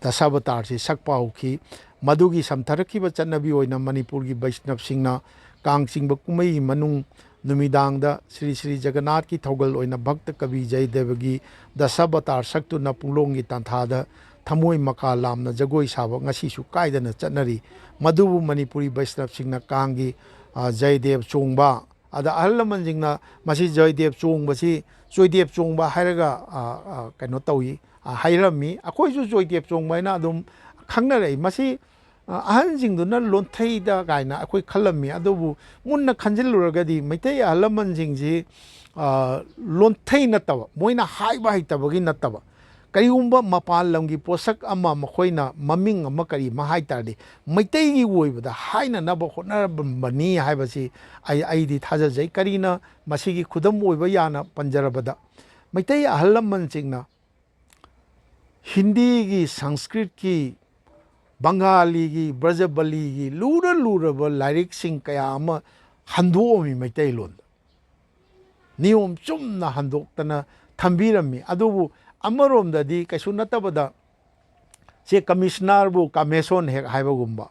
ꯗꯁꯥꯕꯇꯥꯔꯁꯤ ꯁꯛꯄ ꯍꯧꯈꯤ꯫ ꯃꯗꯨꯒꯤ ꯁꯝꯊꯔꯛꯈꯤꯕ ꯆꯠꯅꯕꯤ ꯑꯣꯏꯅ ꯃꯅꯤꯄꯨꯔꯒꯤ ꯕꯩꯁꯅꯕꯁꯤꯡꯅ ꯀꯥꯡ ꯆꯤꯡꯕ ꯀꯨꯝꯍꯩꯒꯤ ꯃꯅꯨꯡ ꯅꯨꯃꯤꯗꯥꯡꯗ ꯁ꯭ꯔꯤ ꯁ꯭ꯔꯤ ꯖꯒꯟꯅꯥꯊꯀꯤ ꯊꯧꯒꯜ ꯑꯣꯏꯅ ꯚꯛꯇ ꯀꯕꯤ ꯖꯌꯗꯦꯕꯒꯤ ꯗꯁꯥꯕꯇꯥꯔ ꯁꯛꯇꯨꯅ ꯄꯨꯡꯂꯣꯡꯒꯤ ꯇꯥꯟꯊꯥꯗ ꯊꯃꯣꯏ ꯃꯀꯥ ꯂꯥꯝꯅ ꯖꯒꯣꯏ ꯁꯥꯕ ꯉꯁꯤꯁꯨ ꯀꯥꯏꯗꯅ ꯆꯠꯅꯔꯤ꯫ ꯃꯗꯨꯕꯨ ꯃꯅꯤꯄꯨꯔꯤ ꯕꯩꯁꯅꯕꯁꯤꯡꯅ ꯀꯥꯡꯒꯤ, ꯑ, ꯖꯌꯗꯦꯕ ꯆꯣꯡꯕ, ꯑꯗ ꯑꯍꯜ ꯂꯃꯟꯁꯤꯡꯅ ꯃꯁꯤ ꯖꯌꯗꯦꯕ ꯆꯣꯡꯕꯁꯤ, ꯖꯣꯏꯗꯦꯕ ꯆꯣꯡꯕ ꯍꯥꯏꯔꯒ, ꯑ, ꯑ, ꯀꯩꯅꯣ ꯇꯧꯏ, ꯑ, ꯍꯥꯏꯔꯝꯃꯤ꯫ ꯑꯩꯈꯣꯏꯁꯨ ꯖꯣꯏꯗꯦꯕ ꯆꯣꯡꯕ ꯍꯥꯏꯅ ꯑꯗꯨꯝ ꯈꯪꯅꯔꯛꯏ꯫ ꯃꯁꯤ, ꯑ, ꯑꯍꯟꯁꯤꯡꯗꯨꯅ ꯂꯣꯟꯊꯩꯗ ꯀꯥꯏꯅ ꯑꯩꯈꯣꯏ ꯈꯜꯂꯝꯃꯤ꯫ ꯑꯗꯨꯕꯨ ꯃꯨꯟꯅ ꯈꯟꯖꯤꯜꯂꯨꯔꯒꯗꯤ ꯃꯩꯇꯩ ꯑꯍꯜ ꯂꯃꯟꯁꯤꯡꯁꯤ, ꯑ, ꯂꯣꯟꯊꯩ ꯅꯠꯇꯕ, ꯃꯣꯏꯅ ꯍꯥꯏꯕ ꯍꯩꯇꯕꯒꯤ ꯅꯠꯇꯕ, ꯀꯔꯤꯒꯨꯝꯕ ꯃꯄꯥꯟ ꯂꯝꯒꯤ ꯄꯣꯠꯁꯛ ꯑꯃ ꯃꯈꯣꯏꯅ ꯃꯃꯤꯡ ꯑꯃ ꯀꯔꯤ ꯑꯃ ꯍꯥꯏ ꯇꯥꯔꯗꯤ ꯃꯩꯇꯩꯒꯤ ꯑꯣꯏꯕꯗ ꯍꯥꯏꯅꯅꯕ ꯍꯣꯠꯅꯔꯝꯕꯅꯤ ꯍꯥꯏꯕꯁꯤ ꯑꯩ, ꯑꯩꯗꯤ ꯊꯥꯖꯖꯩ꯫ ꯀꯔꯤꯅ ꯃꯁꯤꯒꯤ ꯈꯨꯗꯝ ꯑꯣꯏꯕ ꯌꯥꯅ ꯄꯟꯖꯔꯕꯗ, ꯃꯩꯇꯩ ꯑꯍꯜ ꯂꯃꯟꯁꯤꯡꯅ ꯍꯤꯟꯗꯤꯒꯤ, ꯁꯪꯁꯀ꯭ꯔꯤꯠꯀꯤ, ꯕꯪꯒꯥꯂꯤꯒꯤ, ꯕ꯭ꯔꯖꯕꯂꯤꯒꯤ ꯂꯨꯔ ꯂꯨꯔꯕ ꯂꯥꯏꯔꯤꯛꯁꯤꯡ ꯀꯌꯥ ꯑꯃ ꯍꯟꯗꯣꯛꯑꯝꯃꯤ ꯃꯩꯇꯩꯂꯣꯟꯗ꯫ ꯅꯤꯌꯣꯝ ꯆꯨꯝꯅ ꯍꯟꯗꯣꯛꯇꯅ ꯊꯝꯕꯤꯔꯝꯃꯤ꯫ ꯑꯗꯨꯕꯨ ꯑꯃꯔꯣꯝꯗꯗꯤ ꯀꯩꯁꯨ ꯅꯠꯇꯕꯗ ꯁꯦ ꯀꯃꯤꯁꯅꯔꯕꯨ ꯀꯥꯃꯦꯁꯣꯟ ꯍꯦꯛ ꯍꯥꯏꯕꯒꯨꯝꯕ,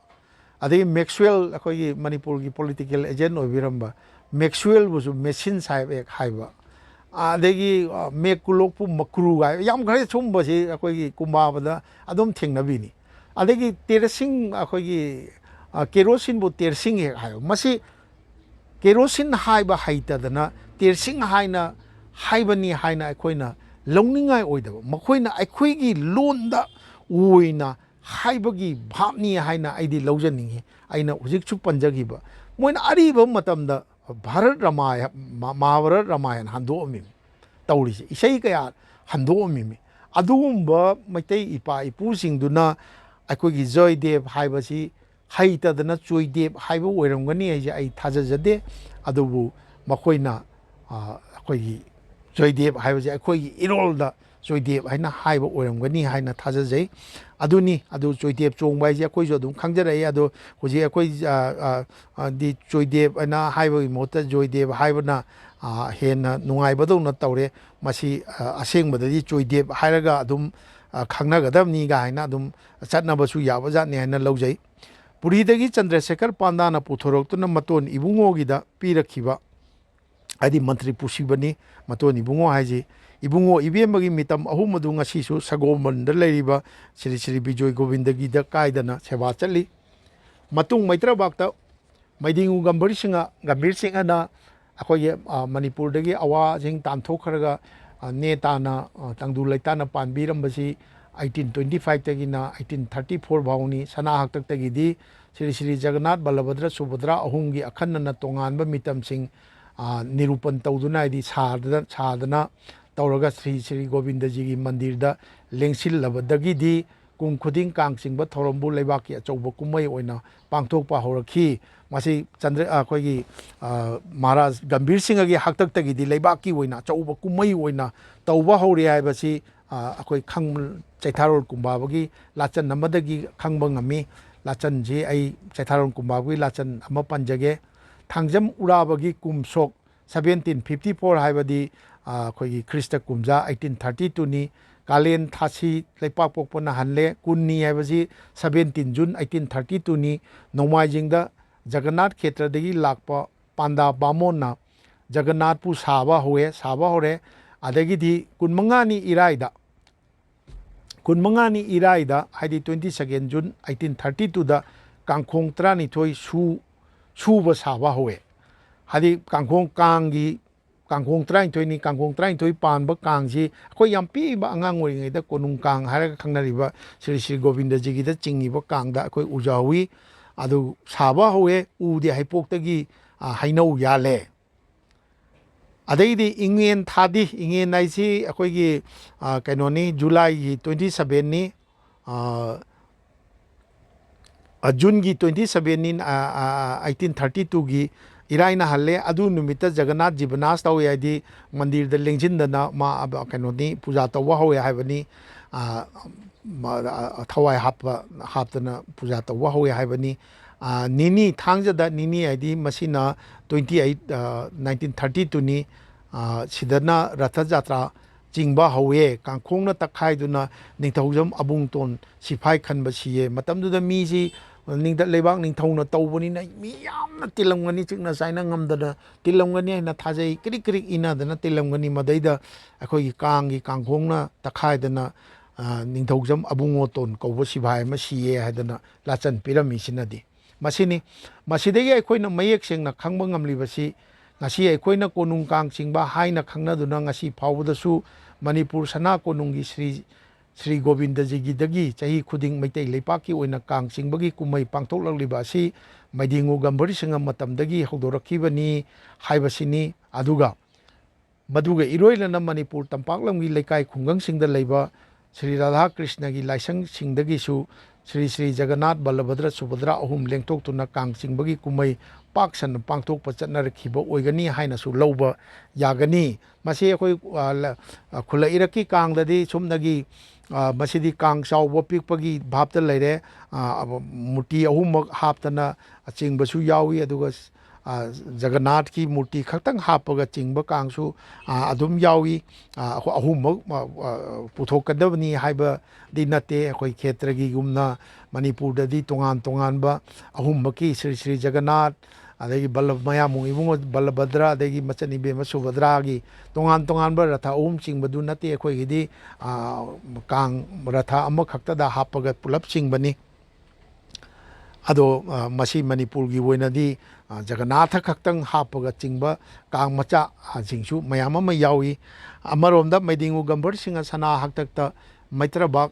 ꯑꯗꯒꯤ ꯃꯦꯛꯁꯋꯦꯜ, ꯑꯩꯈꯣꯏꯒꯤ ꯃꯅꯤꯄꯨꯔꯒꯤ ꯄꯣꯂꯤꯇꯤꯀꯦꯜ ꯑꯦꯖꯦꯟ ꯑꯣꯏꯕꯤꯔꯝꯕ ꯃꯦꯛꯁꯋꯦꯜꯕꯨꯁꯨ ꯃꯦꯁꯤꯟ ꯁꯥꯍꯦꯕ ꯍꯦꯛ ꯍꯥꯏꯕ, ꯑꯗꯒꯤ ꯃꯦꯛ ꯀꯨꯂꯣꯛꯄꯨ ꯃꯀ꯭ꯔꯨ ꯍꯥꯏ ꯌꯥꯝꯈ꯭ꯔꯦ꯫ ꯁꯨꯝꯕꯁꯤ ꯑꯩꯈꯣꯏꯒꯤ ꯀꯨꯝꯕꯥꯕꯗ ꯑꯗꯨꯝ ꯊꯦꯡꯅꯕꯤꯅꯤ꯫ ꯑꯗꯒꯤ ꯇꯦꯔꯁꯤꯡ, ꯑꯩꯈꯣꯏꯒꯤ ꯀꯦꯔꯣꯁꯤꯟꯕꯨ ꯇꯦꯔꯁꯤꯡ ꯍꯦꯛ ꯍꯥꯏꯕ꯫ ꯃꯁꯤ ꯀꯦꯔꯣꯁꯤꯟ ꯍꯥꯏꯕ ꯍꯩꯇꯗꯅ ꯇꯦꯔꯁꯤꯡ ꯍꯥꯏꯅ ꯍꯥꯏꯕꯅꯤ ꯍꯥꯏꯅ ꯑꯩꯈꯣꯏꯅ ꯂꯧꯅꯤꯡꯉꯥꯏ ꯑꯣꯏꯗꯕ, ꯃꯈꯣꯏꯅ ꯑꯩꯈꯣꯏꯒꯤ ꯂꯣꯟꯗ ꯑꯣꯏꯅ ꯍꯥꯏꯕꯒꯤ ꯚꯥꯞꯅꯤ ꯍꯥꯏꯅ ꯑꯩꯗꯤ ꯂꯧꯖꯅꯤꯡꯉꯤ꯫ ꯑꯩꯅ ꯍꯧꯖꯤꯛꯁꯨ ꯄꯟꯖꯈꯤꯕ, ꯃꯣꯏꯅ ꯑꯔꯤꯕ ꯃꯇꯝꯗ ꯚꯥꯔꯠ ꯔꯃꯥꯌ-, ꯃꯥ-, ꯃꯍꯥꯚꯥꯔꯠ ꯔꯃꯥꯌꯟ ꯍꯟꯗꯣꯛꯑꯝꯃꯤꯃꯤ꯫ ꯇꯧꯔꯤꯁꯦ, ꯏꯁꯩ ꯀꯌꯥ ꯍꯟꯗꯣꯛꯑꯝꯃꯤꯃꯤ꯫ ꯑꯗꯨꯒꯨꯝꯕ ꯃꯩꯇꯩ ꯏꯄꯥ ꯏꯄꯨꯁꯤꯡꯗꯨꯅ ꯑꯩꯈꯣꯏꯒꯤ ꯖꯣꯏꯗꯦꯕ ꯍꯥꯏꯕꯁꯤ ꯍꯩꯇꯗꯅ ꯆꯣꯏꯗꯦꯕ ꯍꯥꯏꯕ ꯑꯣꯏꯔꯝꯒꯅꯤ ꯍꯥꯏꯁꯦ ꯑꯩ ꯊꯥꯖꯖꯗꯦ꯫ ꯑꯗꯨꯕꯨ ꯃꯈꯣꯏꯅ, ꯑ, ꯑꯩꯈꯣꯏꯒꯤ ꯖꯣꯏꯗꯦꯕ ꯍꯥꯏꯕꯁꯦ ꯑꯩꯈꯣꯏꯒꯤ ꯏꯔꯣꯜꯗ ꯖꯣꯏꯗꯦꯕ ꯍꯥꯏꯅ ꯍꯥꯏꯕ ꯑꯣꯏꯔꯝꯒꯅꯤ ꯍꯥꯏꯅ ꯊꯥꯖꯖꯩ꯫ ꯑꯗꯨꯅꯤ, ꯑꯗꯨ ꯖꯣꯏꯗꯦꯕ ꯆꯣꯡꯕ ꯍꯥꯏꯁꯦ ꯑꯩꯈꯣꯏꯁꯨ ꯑꯗꯨꯝ ꯈꯪꯖꯔꯛꯏ꯫ ꯑꯗꯣ ꯍꯧꯖꯤꯛ ꯑꯩꯈꯣꯏ, ꯑ, ꯑ, ꯑ, ꯗꯤ ꯖꯣꯏꯗꯦꯕ ꯍꯥꯏꯅ ꯍꯥꯏꯕꯒꯤ ꯃꯍꯨꯠꯇ ꯖꯣꯏꯗꯦꯕ ꯍꯥꯏꯕꯅ, ꯑ, ꯍꯦꯟꯅ ꯅꯨꯡꯉꯥꯏꯕꯗꯧꯅ ꯇꯧꯔꯦ꯫ ꯃꯁꯤ, ꯑ, ꯑꯁꯦꯡꯕꯗꯗꯤ ꯖꯣꯏꯗꯦꯕ ꯍꯥꯏꯔꯒ ꯑꯗꯨꯝ, ꯑ, ꯈꯪꯅꯒꯗꯕꯅꯤꯒ ꯍꯥꯏꯅ ꯑꯗꯨꯝ ꯆꯠꯅꯕꯁꯨ ꯌꯥꯕꯖꯥꯠꯅꯤ ꯍꯥꯏꯅ ꯂꯧꯖꯩ꯫ ꯄꯨꯔꯤꯗꯒꯤ ꯆꯟꯗ꯭ꯔꯁꯦꯈꯔ ꯄꯥꯟꯗꯥꯅ ꯄꯨꯊꯣꯔꯛꯇꯨꯅ ꯃꯇꯣꯟ ꯏꯕꯨꯡꯉꯣꯒꯤꯗ ꯄꯤꯔꯛꯈꯤꯕ, ꯍꯥꯏꯗꯤ ꯃꯟꯇ꯭ꯔꯤ ꯄꯨꯁꯤꯕꯅꯤ ꯃꯇꯣꯟ ꯏꯕꯨꯡꯉꯣ ꯍꯥꯏꯁꯤ꯫ ꯏꯕꯨꯡꯉꯣ ꯏꯕꯦꯝꯃꯒꯤ ꯃꯤꯇꯝ ꯑꯍꯨꯝ ꯑꯗꯨ ꯉꯁꯤꯁꯨ ꯁꯒꯣꯜꯕꯟꯗ ꯂꯩꯔꯤꯕ ꯁ꯭ꯔꯤ ꯁ꯭ꯔꯤ ꯕꯤꯖꯣꯏ ꯒꯣꯕꯤꯟꯗꯒꯤꯗ ꯀꯥꯏꯗꯅ ꯁꯦꯕꯥ ꯆꯠꯂꯤ꯫ ꯃꯇꯨꯡ ꯃꯩꯇ꯭ꯔꯕꯥꯛꯇ ꯃꯩꯗꯤꯡꯉꯨ ꯒꯝꯚꯤꯔ ꯁꯤꯡꯍ, ꯒꯝꯚꯤꯔ ꯁꯤꯡꯍꯅ ꯑꯩꯈꯣꯏꯒꯤ, ꯑ, ꯃꯅꯤꯄꯨꯔꯗꯒꯤ ꯑꯋꯥꯁꯤꯡ ꯇꯥꯟꯊꯣꯛꯈ꯭ꯔꯒ, ꯑ, ꯅꯦ ꯇꯥꯅ, ꯑ, ꯇꯪꯗꯨ ꯂꯩꯇꯥꯅ ꯄꯥꯟꯕꯤꯔꯝꯕꯁꯤ eighteen twenty fiveꯇꯒꯤꯅ eighteen thirty four ꯐꯥꯎꯅꯤ꯫ ꯁꯅꯥ ꯍꯥꯛꯇꯛꯇꯒꯤꯗꯤ ꯁ꯭ꯔꯤ ꯁ꯭ꯔꯤ ꯖꯒꯟꯅꯥꯊ ꯕꯜꯂꯚꯗ꯭ꯔ ꯁꯨꯚꯗ꯭ꯔꯥ ꯑꯍꯨꯝꯒꯤ ꯑꯈꯟꯅꯅ ꯇꯣꯉꯥꯟꯕ ꯃꯤꯇꯝꯁꯤꯡ, ꯑ, ꯅꯤꯔꯨꯄꯟ ꯇꯧꯗꯨꯅ, ꯍꯥꯏꯗꯤ ꯁꯥꯗꯅ, ꯁꯥꯗꯅ ꯇꯧꯔꯒ ꯁ꯭ꯔꯤ ꯁ꯭ꯔꯤ ꯒꯣꯕꯤꯟꯗꯖꯤꯒꯤ ꯃꯟꯗꯤꯔꯗ ꯂꯦꯡꯁꯤꯜꯂꯕꯗꯒꯤꯗꯤ ꯀꯨꯝ ꯈꯨꯗꯤꯡ ꯀꯥꯡ ꯆꯤꯡꯕ ꯊꯧꯔꯝꯕꯨ ꯂꯩꯕꯥꯛꯀꯤ ꯑꯆꯧꯕ ꯀꯨꯝꯍꯩ ꯑꯣꯏꯅ ꯄꯥꯡꯊꯣꯛꯄ ꯍꯧꯔꯛꯈꯤ꯫ ꯃꯁꯤ ꯆꯟꯗ꯭ꯔ-, ꯑꯩꯈꯣꯏꯒꯤ, ꯑ, ꯃꯍꯥꯔꯥꯖ ꯒꯝꯚꯤꯔ ꯁꯤꯡꯍꯒꯤ ꯍꯥꯛꯇꯛꯇꯒꯤꯗꯤ ꯂꯩꯕꯥꯛꯀꯤ ꯑꯣꯏꯅ ꯑꯆꯧꯕ ꯀꯨꯝꯍꯩ ꯑꯣꯏꯅ ꯇꯧꯕ ꯍꯧꯔꯦ ꯍꯥꯏꯕꯁꯤ, ꯑ, ꯑꯩꯈꯣꯏ ꯈꯪ-, ꯆꯩꯊꯥꯔꯣꯜ ꯀꯨꯝꯕꯥꯕꯒꯤ ꯂꯥꯆꯟ ꯑꯃꯗꯒꯤ ꯈꯪꯕ ꯉꯝꯃꯤ꯫ ꯂꯥꯆꯟꯁꯤ ꯑꯩ ꯆꯩꯊꯥꯔꯣꯜ ꯀꯨꯝꯕꯥꯕꯒꯤ ꯂꯥꯆꯟ ꯑꯃ ꯄꯟꯖꯒꯦ꯫ ꯊꯥꯡꯖꯝ ꯎꯔꯥꯕꯒꯤ ꯀꯨꯝꯁꯣꯛ seventeen fifty four ꯍꯥꯏꯕꯗꯤ, ꯑ, ꯑꯩꯈꯣꯏꯒꯤ ꯈ꯭ꯔꯤꯁꯇ ꯀꯨꯝꯖꯥ eighteen thirty twoꯅꯤ꯫ ꯀꯥꯂꯦꯟ ꯊꯥꯁꯤ ꯂꯩꯄꯥꯛ ꯄꯣꯛꯄꯅ ꯍꯜꯂꯦ꯫ ꯀꯨꯟꯅꯤ ꯍꯥꯏꯕꯁꯤ seventeen June eighteen thirty twoꯅꯤ꯫ ꯅꯣꯡꯃꯥꯏꯖꯤꯡꯗ Jagannath ꯈꯦꯇ꯭ꯔꯗꯒꯤ ꯂꯥꯛꯄ ꯄꯥꯟꯗꯥ ꯕꯥꯃꯣꯟꯅ ꯖꯒꯟꯅꯥꯊꯄꯨ ꯁꯥꯕ ꯍꯧꯋꯦ, ꯁꯥꯕ ꯍꯧꯔꯦ꯫ ꯑꯗꯒꯤꯗꯤ ꯀꯨꯟꯃꯉꯥꯅꯤ ꯏꯔꯥꯏꯗ, ꯀꯨꯟꯃꯉꯥꯅꯤ ꯏꯔꯥꯏꯗ, ꯍꯥꯏꯗꯤ twenty second June eighteen thirty twoꯗ ꯀꯥꯡꯈꯣꯡ ꯇꯔꯥꯅꯤꯊꯣꯏ ꯁꯨ-, ꯁꯨꯕ ꯁꯥꯕ ꯍꯧꯋꯦ꯫ ꯍꯥꯏꯗꯤ ꯀꯥꯡꯈꯣꯡ ꯀꯥꯡꯒꯤ, ꯀꯥꯡꯈꯣꯡ ꯇꯔꯥꯅꯤꯊꯣꯏꯅꯤ, ꯀꯥꯡꯈꯣꯡ ꯇꯔꯥꯅꯤꯊꯣꯏ ꯄꯥꯟꯕ ꯀꯥꯡꯁꯤ ꯑꯩꯈꯣꯏ ꯌꯥꯝ ꯄꯤꯛꯏꯕ ꯑꯉꯥꯡ ꯑꯣꯏꯔꯤꯉꯩꯗ ꯀꯣꯅꯨꯡ ꯀꯥꯡ ꯍꯥꯏꯔꯒ ꯈꯪꯅꯔꯤꯕ ꯁ꯭ꯔꯤ ꯁ꯭ꯔꯤ ꯒꯣꯕꯤꯟꯗꯖꯤꯒꯤꯗ ꯆꯤꯡꯉꯤꯕ ꯀꯥꯡꯗ ꯑꯩꯈꯣꯏ ꯎꯖꯍꯧꯋꯤ꯫ ꯑꯗꯨ ꯁꯥꯕ ꯍꯧꯋꯦ, ꯎꯗꯤ ꯍꯩꯄꯣꯛꯇꯒꯤ, ꯑ, ꯍꯩꯅꯧ ꯌꯥꯜꯂꯦ꯫ ꯑꯗꯩꯗꯤ ꯏꯉꯦꯟ ꯊꯥꯗꯤ, ꯏꯉꯦꯟ ꯍꯥꯏꯁꯤ ꯑꯩꯈꯣꯏꯒꯤ, ꯑ, ꯀꯩꯅꯣꯅꯤ, ꯖꯨꯂꯥꯏꯒꯤ twenty sevenꯅꯤ, ꯑ, ꯑ, ꯖꯨꯟꯒꯤ twenty sevenꯅꯤ, ꯑ, ꯑ, eighteen thirty twoꯒꯤ ꯏꯔꯥꯏꯅ ꯍꯜꯂꯦ꯫ ꯑꯗꯨ ꯅꯨꯃꯤꯠꯇ ꯖꯒꯟꯅꯥꯊ ꯖꯤꯕꯅꯥꯁ ꯇꯧꯏ, ꯍꯥꯏꯗꯤ ꯃꯟꯗꯤꯔꯗ ꯂꯦꯡꯁꯤꯟꯗꯅ ꯃꯥ, ꯑ, ꯀꯩꯅꯣꯅꯤ, ꯄꯨꯖꯥ ꯇꯧꯕ ꯍꯧꯋꯦ ꯍꯥꯏꯕꯅꯤ꯫ ꯑ, ꯃ-, ꯑ, ꯊꯋꯥꯏ ꯍꯥꯞꯄ, ꯍꯥꯞꯇꯅ ꯄꯨꯖꯥ ꯇꯧꯕ ꯍꯧꯋꯦ ꯍꯥꯏꯕꯅꯤ꯫ ꯑ, ꯅꯤꯅꯤ, ꯊꯥꯡꯖꯗ ꯅꯤꯅꯤ, ꯍꯥꯏꯗꯤ ꯃꯁꯤꯅ twenty eight, ꯑ, nineteen thirty twoꯅꯤ꯫ ꯑ, ꯁꯤꯗꯅ ꯔꯊ ꯖꯥꯇ꯭ꯔꯥ ꯆꯤꯡꯕ ꯍꯧꯋꯦ꯫ ꯀꯥꯡꯈꯣꯡꯅ ꯇꯛꯈꯥꯏꯗꯨꯅ ꯅꯤꯡꯊꯧꯖꯝ ꯑꯕꯨꯡꯇꯣꯟ ꯁꯤꯐꯥꯏ ꯈꯟꯕ ꯁꯤꯌꯦ꯫ ꯃꯇꯝꯗꯨꯗ ꯃꯤꯁꯤ ꯅꯤꯡꯊ-, ꯂꯩꯕꯥꯛ ꯅꯤꯡꯊꯧꯅ ꯇꯧꯕꯅꯤꯅ ꯃꯤ ꯌꯥꯝꯅ ꯇꯤꯜꯂꯝꯒꯅꯤ, ꯆꯤꯛꯅ ꯆꯥꯏꯅ ꯉꯝꯗꯅ ꯇꯤꯜꯂꯝꯒꯅꯤ ꯍꯥꯏꯅ ꯊꯥꯖꯩ꯫ ꯀ꯭ꯔꯤꯛ ꯀ꯭ꯔꯤꯛ ꯏꯟꯅꯗꯅ ꯇꯤꯜꯂꯝꯒꯅꯤ꯫ ꯃꯗꯩꯗ ꯑꯩꯈꯣꯏꯒꯤ ꯀꯥꯡꯒꯤ ꯀꯥꯡꯈꯣꯡꯅ ꯇꯛꯈꯥꯏꯗꯅ, ꯑ, ꯅꯤꯡꯊꯧꯖꯝ ꯑꯕꯨꯡꯉꯣꯇꯣꯟ ꯀꯧꯕ ꯁꯤꯐꯥꯏ ꯑꯃ ꯁꯤꯌꯦ ꯍꯥꯏꯗꯅ ꯂꯥꯆꯟ ꯄꯤꯔꯝꯃꯤꯁꯤꯅꯗꯤ꯫ ꯃꯁꯤꯅꯤ꯫ ꯃꯁꯤꯗꯒꯤ ꯑꯩꯈꯣꯏꯅ ꯃꯌꯦꯛ ꯁꯦꯡꯅ ꯈꯪꯕ ꯉꯝꯂꯤꯕꯁꯤ, ꯉꯁꯤ ꯑꯩꯈꯣꯏꯅ ꯀꯣꯅꯨꯡ ꯀꯥꯡ ꯆꯤꯡꯕ ꯍꯥꯏꯅ ꯈꯪꯅꯗꯨꯅ ꯉꯁꯤ ꯐꯥꯎꯕꯗꯁꯨ ꯃꯅꯤꯄꯨꯔ ꯁꯅꯥ ꯀꯣꯅꯨꯡꯒꯤ ꯁ꯭ꯔꯤ, ꯁ꯭ꯔꯤ ꯒꯣꯕꯤꯟꯗꯖꯤꯒꯤꯗꯒꯤ ꯆꯍꯤ ꯈꯨꯗꯤꯡ ꯃꯩꯇꯩ ꯂꯩꯄꯥꯛꯀꯤ ꯑꯣꯏꯅ ꯀꯥꯡ ꯆꯤꯡꯕꯒꯤ ꯀꯨꯝꯍꯩ ꯄꯥꯡꯊꯣꯛꯂꯛꯂꯤꯕ ꯑꯁꯤ ꯃꯩꯗꯤꯡꯉꯨ ꯒꯝꯚꯤꯔ ꯁꯤꯡꯍ ꯃꯇꯝꯗꯒꯤ ꯍꯧꯗꯣꯔꯛꯈꯤꯕꯅꯤ ꯍꯥꯏꯕꯁꯤꯅꯤ꯫ ꯑꯗꯨꯒ ꯃꯗꯨꯒ ꯏꯔꯣꯏꯅꯅ ꯃꯅꯤꯄꯨꯔ ꯇꯝꯄꯥꯛꯂꯝꯒꯤ ꯂꯩꯀꯥꯏ ꯈꯨꯡꯒꯪꯁꯤꯡꯗ ꯂꯩꯕ ꯁ꯭ꯔꯤ ꯔꯥꯙꯥ ꯀ꯭ꯔꯤꯁꯅꯒꯤ ꯂꯥꯏꯁꯪꯁꯤꯡꯗꯒꯤꯁꯨ ꯁ꯭ꯔꯤ ꯁ꯭ꯔꯤ ꯖꯒꯟꯅꯥꯊ, ꯕꯂꯚꯗ꯭ꯔ, ꯁꯨꯚꯗ꯭ꯔꯥ ꯑꯍꯨꯝ ꯂꯦꯡꯊꯣꯛꯇꯨꯅ ꯀꯥꯡ ꯆꯤꯡꯕꯒꯤ ꯀꯨꯝꯍꯩ ꯄꯥꯛ ꯁꯟꯅ ꯄꯥꯡꯊꯣꯛꯄ ꯆꯠꯅꯔꯛꯈꯤꯕ ꯑꯣꯏꯒꯅꯤ ꯍꯥꯏꯅꯁꯨ ꯂꯧꯕ ꯌꯥꯒꯅꯤ꯫ ꯃꯁꯤ ꯑꯩꯈꯣꯏ, ꯑ, ꯂ-, ꯑ, ꯈꯨꯜꯂꯛ ꯏꯔꯛꯀꯤ ꯀꯥꯡꯗꯗꯤ ꯁꯨꯞꯅꯒꯤ, ꯑ, ꯃꯁꯤꯗꯤ ꯀꯥꯡ ꯆꯥꯎꯕ ꯄꯤꯛꯄꯒꯤ ꯚꯥꯞꯇ ꯂꯩꯔꯦ꯫ ꯑ, ꯑꯕ-, ꯃꯨꯔꯇꯤ ꯑꯍꯨꯝꯃꯛ ꯍꯥꯞꯇꯅ ꯆꯤꯡꯕꯁꯨ ꯌꯥꯎꯏ, ꯑꯗꯨꯒ, ꯑ, ꯖꯒꯟꯅꯥꯊꯀꯤ ꯃꯨꯔꯇꯤ ꯈꯛꯇꯪ ꯍꯥꯞꯄꯒ ꯆꯤꯡꯕ ꯀꯥꯡꯁꯨ, ꯑ, ꯑꯗꯨꯝ ꯌꯥꯎꯏ꯫ ꯑ, ꯑꯩꯈꯣꯏ ꯑꯍꯨꯝꯃꯛ, ꯑ, ꯑ, ꯄꯨꯊꯣꯛꯀꯗꯕꯅꯤ ꯍꯥꯏꯕꯗꯤ ꯅꯠꯇꯦ꯫ ꯑꯩꯈꯣꯏ ꯈꯦꯇ꯭ꯔꯒꯤꯒꯨꯝꯅ ꯃꯅꯤꯄꯨꯔꯗꯗꯤ ꯇꯣꯉꯥꯟ ꯇꯣꯉꯥꯟꯕ ꯑꯍꯨꯝꯃꯛꯀꯤ ꯁ꯭ꯔꯤ ꯁ꯭ꯔꯤ ꯖꯒꯟꯅꯥꯊ, ꯑꯗꯒꯤ ꯕꯜꯂ-, ꯃꯌꯥꯝꯕꯨꯡ ꯏꯕꯨꯡꯉꯣ ꯕꯜꯂꯚꯗ꯭ꯔ, ꯑꯗꯒꯤ ꯃꯆꯟ ꯏꯕꯦꯝꯃ ꯁꯨꯚꯗ꯭ꯔꯥꯒꯤ ꯇꯣꯉꯥꯟ ꯇꯣꯉꯥꯟꯕ ꯔꯊ ꯑꯍꯨꯝ ꯆꯤꯡꯕꯗꯨ ꯅꯠꯇꯦ꯫ ꯑꯩꯈꯣꯏꯒꯤꯗꯤ, ꯑ, ꯀꯥꯡ ꯔꯊ ꯑꯃꯈꯛꯇꯗ ꯍꯥꯞꯄꯒ ꯄꯨꯂꯞ ꯆꯤꯡꯕꯅꯤ꯫ ꯑꯗꯣ, ꯑ, ꯃꯁꯤ ꯃꯅꯤꯄꯨꯔꯒꯤ ꯑꯣꯏꯅꯗꯤ, ꯑ, ꯖꯒꯟꯅꯥꯊ ꯈꯛꯇꯪ ꯍꯥꯞꯄꯒ ꯆꯤꯡꯕ ꯀꯥꯡ ꯃꯆꯥ, ꯑ, ꯁꯤꯡꯁꯨ ꯃꯌꯥꯝ ꯑꯃ ꯌꯥꯎꯏ꯫ ꯑꯃꯔꯣꯝꯗ ꯃꯩꯗꯤꯡꯉꯨ ꯒꯝꯚꯤꯔ ꯁꯤꯡꯍ ꯁꯅꯥ ꯍꯥꯛꯇꯛꯇ ꯃꯩꯇ꯭ꯔꯕꯥꯛ,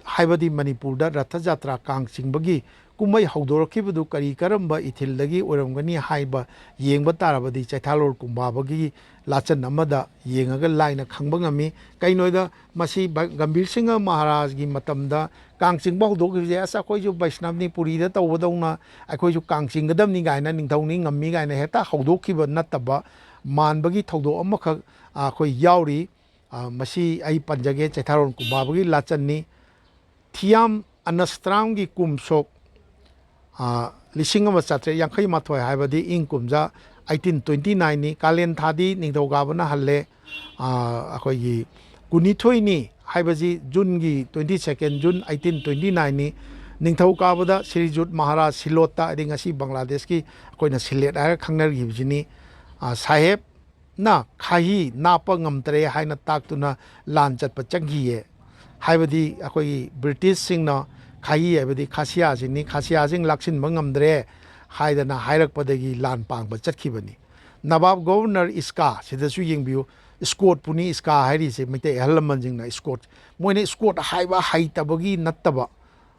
ꯍꯥꯏꯕꯗꯤ ꯃꯅꯤꯄꯨꯔꯗ ꯔꯊ ꯖꯥꯇ꯭ꯔꯥ ꯀꯥꯡ ꯆꯤꯡꯕꯒꯤ ꯀꯨꯝꯍꯩ ꯍꯧꯗꯣꯔꯛꯈꯤꯕꯗꯨ ꯀꯔꯤ ꯀꯔꯝꯕ ꯏꯊꯤꯜꯗꯒꯤ ꯑꯣꯏꯔꯝꯒꯅꯤ ꯍꯥꯏꯕ ꯌꯦꯡꯕ ꯇꯥꯔꯕꯗꯤ ꯆꯩꯊꯥꯂꯣꯜ ꯀꯨꯝꯕꯥꯕꯒꯤ ꯂꯥꯆꯟ ꯑꯃꯗ ꯌꯦꯡꯉꯒ ꯂꯥꯏꯅ ꯈꯪꯕ ꯉꯝꯃꯤ꯫ ꯀꯩꯅꯣꯗ ꯃꯁꯤ ꯕ-, ꯒꯝꯚꯤꯔ ꯁꯤꯡꯍ ꯃꯍꯥꯔꯥꯖꯒꯤ ꯃꯇꯝꯗ ꯀꯥꯡ ꯆꯤꯡꯕ ꯍꯧꯗꯣꯛꯈꯤꯕꯁꯦ, "ꯑꯁ, ꯑꯩꯈꯣꯏꯁꯨ ꯕꯩꯁꯅꯕꯅꯤ, ꯄꯨꯔꯤꯗ ꯇꯧꯕꯗꯧꯅ ꯑꯩꯈꯣꯏꯁꯨ ꯀꯥꯡ ꯆꯤꯡꯒꯗꯕꯅꯤ" ꯀꯥꯏꯅ, "ꯅꯤꯡꯊꯧꯅꯤ ꯉꯝꯃꯤ" ꯀꯥꯏꯅ ꯍꯦꯛꯇ ꯍꯧꯗꯣꯛꯈꯤꯕ ꯅꯠꯇꯕ, ꯃꯥꯟꯕꯒꯤ ꯊꯧꯗꯣꯛ ꯑꯃꯈꯛ, ꯑ, ꯑꯩꯈꯣꯏ ꯌꯥꯎꯔꯤ꯫ ꯑ, ꯃꯁꯤ ꯑꯩ ꯄꯟꯖꯒꯦ, ꯆꯩꯊꯥꯔꯣꯟ ꯀꯨꯝꯕꯥꯕꯒꯤ ꯂꯥꯆꯟꯅꯤ꯫ ꯊꯤꯌꯥꯝ ꯑꯅꯁꯇ꯭ꯔꯥꯝꯒꯤ ꯀꯨꯝ ꯁꯣꯛ, ꯑ, ꯂꯤꯁꯤꯡ ꯑꯃ ꯆꯥꯇ꯭ꯔꯦꯠ ꯌꯥꯡꯈꯩ ꯃꯥꯊꯣꯏ ꯍꯥꯏꯕꯗꯤ ꯏꯪ ꯀꯨꯝꯖꯥ eighteen twenty nine ꯅꯤ꯫ ꯀꯥꯂꯦꯟ ꯊꯥꯗꯤ ꯅꯤꯡꯊꯧꯀꯥꯕꯅ ꯍꯜꯂꯦ꯫ ꯑ, ꯑꯩꯈꯣꯏꯒꯤ ꯀꯨꯟꯅꯤꯊꯣꯏꯅꯤ ꯍꯥꯏꯕꯁꯤ ꯖꯨꯟꯒꯤ twenty second, June eighteen twenty nine ꯅꯤ꯫ ꯅꯤꯡꯊꯧꯀꯥꯕꯗ ꯁ꯭ꯔꯤꯖꯨꯠ ꯃꯍꯥꯔꯥꯖ ꯁꯤꯂꯣꯠꯇ, ꯍꯥꯏꯗꯤ ꯉꯁꯤ ꯕꯪꯒ꯭ꯂꯥꯗꯦꯁꯀꯤ ꯑꯩꯈꯣꯏꯅ ꯁꯤꯂꯦꯠ ꯍꯥꯏꯔꯒ ꯈꯪꯅꯔꯤꯕꯁꯤꯅꯤ, ꯑ, ꯁꯥꯍꯦꯕ ꯅ ꯈꯥꯍꯤ ꯅꯥꯞꯄ ꯉꯝꯗ꯭ꯔꯦ ꯍꯥꯏꯅ ꯇꯥꯛꯇꯨꯅ ꯂꯥꯟ ꯆꯠꯄ ꯆꯪꯈꯤꯌꯦ꯫ ꯍꯥꯏꯕꯗꯤ ꯑꯩꯈꯣꯏꯒꯤ ꯕ꯭ꯔꯤꯇꯤꯁꯁꯤꯡꯅ ꯈꯥꯍꯤ ꯍꯥꯏꯕꯗꯤ ꯈꯥꯁꯤꯌꯥꯁꯤꯡꯅꯤ, ꯈꯥꯁꯤꯌꯥꯁꯤꯡ ꯂꯥꯛꯁꯤꯟꯕ ꯉꯝꯗ꯭ꯔꯦ ꯍꯥꯏꯗꯅ ꯍꯥꯏꯔꯛꯄꯗꯒꯤ ꯂꯥꯟ ꯄꯥꯡꯕ ꯆꯠꯈꯤꯕꯅꯤ꯫ ꯅꯕꯥꯕ ꯒꯣꯕꯔꯅꯔ ꯏꯁꯀꯥ, ꯁꯤꯗꯁꯨ ꯌꯦꯡꯕꯤꯌꯨ, ꯏꯁꯀꯣꯠꯄꯨꯅꯤ ꯏꯁꯀꯥ ꯍꯥꯏꯔꯤꯁꯦ, ꯃꯩꯇꯩ ꯑꯍꯜ ꯂꯃꯟꯁꯤꯡꯅ ꯏꯁꯀꯣꯠ, ꯃꯣꯏꯅ ꯏꯁꯀꯣꯠ ꯍꯥꯏꯕ ꯍꯩꯇꯕꯒꯤ ꯅꯠꯇꯕ,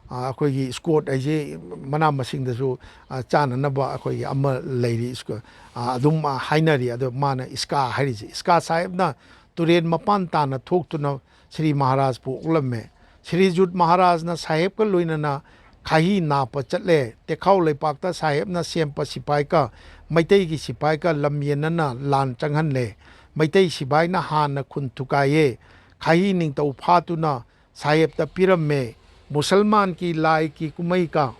ꯑ, ꯑꯩꯈꯣꯏꯒꯤ ꯏꯁꯀꯣꯠ ꯍꯥꯏꯁꯦ ꯃꯅꯥ ꯃꯁꯤꯡꯗꯁꯨ, ꯑ, ꯆꯥꯅꯅꯕ ꯑꯩꯈꯣꯏꯒꯤ ꯑꯃ ꯂꯩꯔꯤ, ꯏꯁꯀꯣ-, ꯑ, ꯑꯗꯨꯝ, ꯑ, ꯍꯥꯏꯅꯔꯤ꯫ ꯑꯗꯣ ꯃꯥꯅ ꯏꯁꯀꯥ ꯍꯥꯏꯔꯤꯁꯦ, ꯏꯁꯀꯥ ꯁꯥꯍꯦꯕꯅ ꯇꯨꯔꯦꯟ ꯃꯄꯥꯟ ꯇꯥꯅ ꯊꯣꯛꯇꯨꯅ ꯁ꯭ꯔꯤ ꯃꯍꯥꯔꯥꯖꯄꯨ ꯑꯣꯛꯂꯝꯃꯦ꯫ ꯁ꯭ꯔꯤꯖꯨꯠ ꯃꯍꯥꯔꯥꯖꯅ ꯁꯥꯍꯦꯕꯀ ꯂꯣꯏꯅꯅ ꯈꯥꯍꯤ ꯅꯥꯞꯄ ꯆꯠꯂꯦ꯫ ꯇꯦꯈꯥꯎ ꯂꯩꯄꯥꯛꯇ ꯁꯥꯍꯦꯕꯅ ꯁꯦꯝꯄ ꯁꯤꯄꯥꯏꯒ ꯃꯩꯇꯩꯒꯤ ꯁꯤꯄꯥꯏꯒ ꯂꯝꯌꯦꯟꯅꯅ ꯂꯥꯟ ꯆꯪꯍꯜꯂꯦ꯫ ꯃꯩꯇꯩ ꯁꯤꯄꯥꯏꯅ ꯍꯥꯟꯅ ꯈꯨꯟ ꯊꯨꯒꯥꯏꯌꯦ꯫ ꯈꯥꯍꯤ ꯅꯤꯡꯊꯧ ꯐꯥꯗꯨꯅ ꯁꯥꯍꯦꯕꯇ ꯄꯤꯔꯝꯃꯦ꯫ ꯃꯨꯁꯜꯃꯥꯟꯒꯤ ꯂꯥꯏꯒꯤ ꯀꯨꯝꯍꯩꯒ,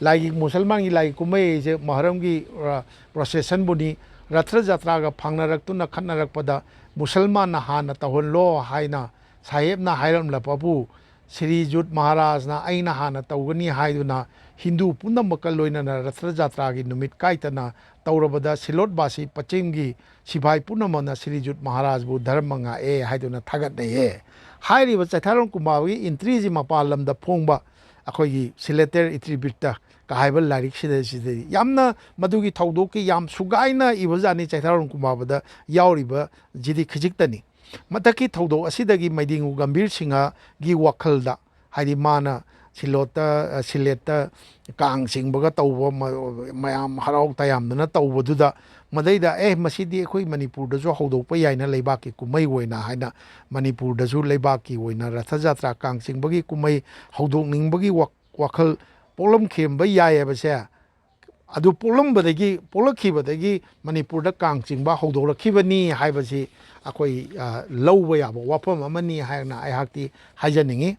ꯂꯥꯏꯒꯤ, ꯃꯨꯁꯜꯃꯥꯟꯒꯤ ꯂꯥꯏꯒꯤ ꯀꯨꯝꯍꯩ ꯍꯥꯏꯁꯦ ꯃꯍꯔꯝꯒꯤ, ꯑ, ꯄ꯭ꯔꯣꯁꯦꯁꯟꯕꯨꯅꯤ꯫ ꯔꯊ ꯖꯇ꯭ꯔꯥꯒ ꯐꯥꯡꯅꯔꯛꯇꯨꯅ ꯈꯠꯅꯔꯛꯄꯗ ꯃꯨꯁꯜꯃꯥꯟꯅ ꯍꯥꯟꯅ ꯇꯧꯍꯜꯂꯣ ꯍꯥꯏꯅ ꯁꯥꯍꯦꯕꯅ ꯍꯥꯏꯔꯝꯂꯕꯕꯨ ꯁ꯭ꯔꯤꯖꯨꯠ ꯃꯍꯥꯔꯥꯖꯅ "ꯑꯩꯅ ꯍꯥꯟꯅ ꯇꯧꯒꯅꯤ" ꯍꯥꯏꯗꯨꯅ ꯍꯤꯟꯗꯨ ꯄꯨꯝꯅꯃꯛꯀ ꯂꯣꯏꯅꯅ ꯔꯊ ꯖꯥꯇ꯭ꯔꯥꯒꯤ ꯅꯨꯃꯤꯠ ꯀꯥꯏꯗꯅ ꯇꯧꯔꯕꯗ ꯁꯤꯜꯂꯣꯠꯕꯥꯁꯤ ꯄꯆꯤꯝꯒꯤ ꯁꯤꯐꯥꯏ ꯄꯨꯝꯅꯃꯛꯅ ꯁ꯭ꯔꯤꯖꯨꯠ ꯃꯍꯥꯔꯥꯖꯕꯨ ꯙꯔꯃ ꯉꯥꯛꯑꯦ ꯍꯥꯏꯗꯨꯅ ꯊꯥꯒꯠꯅꯩꯌꯦ꯫ ꯍꯥꯏꯔꯤꯕ ꯆꯩꯊꯥꯔꯣꯟ ꯀꯨꯝꯕꯥꯕꯒꯤ entryꯁꯤ ꯃꯄꯥꯟ ꯂꯝꯗ ꯐꯣꯡꯕ ꯑꯩꯈꯣꯏꯒꯤ ꯁꯤꯂꯦꯇꯔ ꯏꯇ꯭ꯔꯤꯕꯤꯠꯇ ꯀ ꯍꯥꯏꯕ ꯂꯥꯏꯔꯤꯛꯁꯤꯗ ꯁꯤꯗꯗꯤ ꯌꯥꯝꯅ ꯃꯗꯨꯒꯤ ꯊꯧꯗꯣꯛꯀꯤ ꯌꯥꯝ ꯁꯨꯒꯥꯏꯅ ꯏꯕꯖꯥꯠꯅꯤ꯫ ꯆꯩꯊꯥꯔꯣꯟ ꯀꯨꯝꯕꯥꯕꯗ ꯌꯥꯎꯔꯤꯕꯁꯤꯗꯤ ꯈꯖꯤꯛꯇꯅꯤ꯫ ꯃꯊꯛꯀꯤ ꯊꯧꯗꯣꯛ ꯑꯁꯤꯗꯒꯤ ꯃꯩꯗꯤꯡꯉꯨ ꯒꯝꯚꯤꯔ ꯁꯤꯡꯍꯒꯤ ꯋꯥꯈꯜꯗ, ꯍꯥꯏꯗꯤ ꯃꯥꯅ ꯁꯤꯂꯣꯠꯇ, ꯑ, ꯁꯤꯂꯦꯠꯇ ꯀꯥꯡ ꯆꯤꯡꯕꯒ ꯇꯧꯕ ꯃ-, ꯃꯌꯥꯝ ꯍꯔꯥꯎ ꯇꯌꯥꯝꯗꯅ ꯇꯧꯕꯗꯨꯗ, ꯃꯗꯩꯗ, "ꯑꯦ, ꯃꯁꯤꯗꯤ ꯑꯩꯈꯣꯏ ꯃꯅꯤꯄꯨꯔꯗꯁꯨ ꯍꯧꯗꯣꯛꯄ ꯌꯥꯏꯅ, ꯂꯩꯕꯥꯛꯀꯤ ꯀꯨꯝꯍꯩ ꯑꯣꯏꯅ" ꯍꯥꯏꯅ ꯃꯅꯤꯄꯨꯔꯗꯁꯨ ꯂꯩꯕꯥꯛꯀꯤ ꯑꯣꯏꯅ ꯔꯊ ꯖꯥꯇ꯭ꯔꯥ ꯀꯥꯡ ꯆꯤꯡꯕꯒꯤ ꯀꯨꯝꯍꯩ ꯍꯧꯗꯣꯛꯅꯤꯡꯕꯒꯤ ꯋꯥ-, ꯋꯥꯈꯜ ꯄꯣꯛꯂꯝꯈꯤꯔꯝꯕ ꯌꯥꯏ ꯍꯥꯏꯕꯁꯦ꯫ ꯑꯗꯨ ꯄꯣꯛꯂꯝꯕꯗꯒꯤ, ꯄꯣꯛꯂꯛꯈꯤꯕꯗꯒꯤ ꯃꯅꯤꯄꯨꯔꯗ ꯀꯥꯡ ꯆꯤꯡꯕ ꯍꯧꯗꯣꯔꯛꯈꯤꯕꯅꯤ ꯍꯥꯏꯕꯁꯤ ꯑꯩꯈꯣꯏ, ꯑ, ꯂꯧꯕ ꯌꯥꯕ ꯋꯥꯐꯝ ꯑꯃꯅꯤ ꯍꯥꯏꯅ ꯑꯩꯍꯥꯛꯇꯤ ꯍꯥꯏꯖꯅꯤꯡꯉꯤ꯫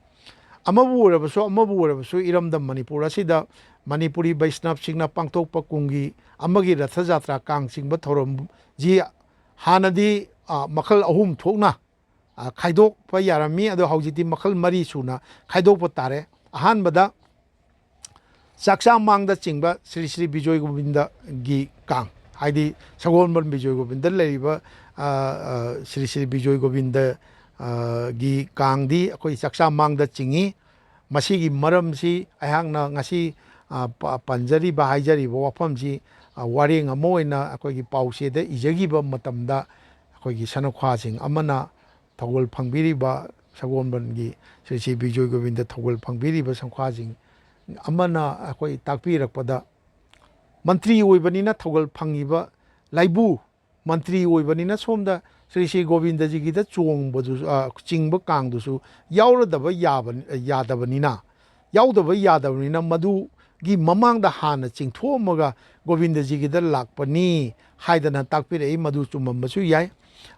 ꯑꯃꯕꯨ ꯑꯣꯏꯔꯕꯁꯨ, ꯑꯃꯕꯨ ꯑꯣꯏꯔꯕꯁꯨ, ꯏꯔꯝꯗꯝ ꯃꯅꯤꯄꯨꯔ ꯑꯁꯤꯗ ꯃꯅꯤꯄꯨꯔꯤ ꯕꯩꯁꯅꯕꯁꯤꯡꯅ ꯄꯥꯡꯊꯣꯛꯄ ꯀꯨꯝꯒꯤ ꯑꯃꯒꯤ ꯔꯊ ꯖꯥꯇ꯭ꯔꯥ ꯀꯥꯡ ꯆꯤꯡꯕ ꯊꯧꯔꯝꯁꯤ ꯍꯥꯟꯅꯗꯤ, ꯑ, ꯃꯈꯜ ꯑꯍꯨꯝ ꯊꯣꯛꯅ, ꯑ, ꯈꯥꯏꯗꯣꯛꯄ ꯌꯥꯔꯝꯃꯤ꯫ ꯑꯗꯣ ꯍꯧꯖꯤꯛꯇꯤ ꯃꯈꯜ ꯃꯔꯤ ꯁꯨꯅ ꯈꯥꯏꯗꯣꯛꯄ ꯇꯥꯔꯦ꯫ ꯑꯍꯥꯟꯕꯗ ꯆꯥꯛꯆꯥ ꯃꯥꯡꯗ ꯆꯤꯡꯕ ꯁ꯭ꯔꯤ ꯁ꯭ꯔꯤ ꯕꯤꯖꯣꯏ ꯒꯣꯕꯤꯟꯗꯒꯤ ꯀꯥꯡ, ꯍꯥꯏꯗꯤ ꯁꯒꯣꯜꯕꯟ ꯕꯤꯖꯣꯏ ꯒꯣꯕꯤꯟꯗ ꯂꯩꯔꯤꯕ, ꯑ, ꯑ, ꯁ꯭ꯔꯤ ꯁ꯭ꯔꯤ ꯕꯤꯖꯣꯏ ꯒꯣꯕꯤꯟꯗ, ꯑ, ꯒꯤ ꯀꯥꯡꯗꯤ ꯑꯩꯈꯣꯏ ꯆꯥꯛꯆꯥ ꯃꯥꯡꯗ ꯆꯤꯡꯉꯤ꯫ ꯃꯁꯤꯒꯤ ꯃꯔꯝꯁꯤ ꯑꯩꯍꯥꯛꯅ ꯉꯁꯤ, ꯑ, ꯄ-, ꯄꯟꯖꯔꯤꯕ, ꯍꯥꯏꯖꯔꯤꯕ ꯋꯥꯐꯝꯁꯤ, ꯑ, ꯋꯥꯔꯦꯡ ꯑꯃ ꯑꯣꯏꯅ ꯑꯩꯈꯣꯏꯒꯤ ꯄꯥꯎꯆꯦꯗ ꯏꯖꯈꯤꯕ ꯃꯇꯝꯗ, ꯑꯩꯈꯣꯏꯒꯤ ꯁꯅꯈ꯭ꯋꯥꯁꯤꯡ ꯑꯃꯅ ꯊꯧꯒꯜ ꯐꯪꯕꯤꯔꯤꯕ, ꯁꯒꯣꯜꯕꯟꯒꯤ ꯁ꯭ꯔꯤ ꯁ꯭ꯔꯤ ꯕꯤꯖꯣꯏ ꯒꯣꯕꯤꯟꯗ ꯊꯧꯒꯜ ꯐꯪꯕꯤꯔꯤꯕ ꯁꯪꯈ꯭ꯋꯥꯁꯤꯡ ꯑꯃꯅ ꯑꯩꯈꯣꯏ ꯇꯥꯛꯄꯤꯔꯛꯄꯗ, ꯃꯟꯇ꯭ꯔꯤ ꯑꯣꯏꯕꯅꯤꯅ ꯊꯧꯒꯜ ꯐꯪꯉꯤꯕ ꯂꯥꯏꯕꯨ, ꯃꯟꯇ꯭ꯔꯤ ꯑꯣꯏꯕꯅꯤꯅ ꯁꯣꯝꯗ ꯁ꯭ꯔꯤ ꯁ꯭ꯔꯤ ꯒꯣꯕꯤꯟꯗꯖꯤꯒꯤꯗ ꯆꯣꯡꯕꯗꯨꯁꯨ, ꯑ, ꯆꯤꯡꯕ ꯀꯥꯡꯗꯨꯁꯨ ꯌꯥꯎꯔꯗꯕ ꯌꯥꯕ-, ꯌꯥꯗꯕꯅꯤꯅ, ꯌꯥꯎꯗꯕ ꯌꯥꯗꯕꯅꯤꯅ ꯃꯗꯨꯒꯤ ꯃꯃꯥꯡꯗ ꯍꯥꯟꯅ ꯆꯤꯡꯊꯣꯛꯑꯝꯃꯒ ꯒꯣꯕꯤꯟꯗꯖꯤꯒꯤꯗ ꯂꯥꯛꯄꯅꯤ ꯍꯥꯏꯗꯅ ꯇꯥꯛꯄꯤꯔꯛꯏ꯫ ꯃꯗꯨ ꯆꯨꯝꯃꯝꯕꯁꯨ ꯌꯥꯏ꯫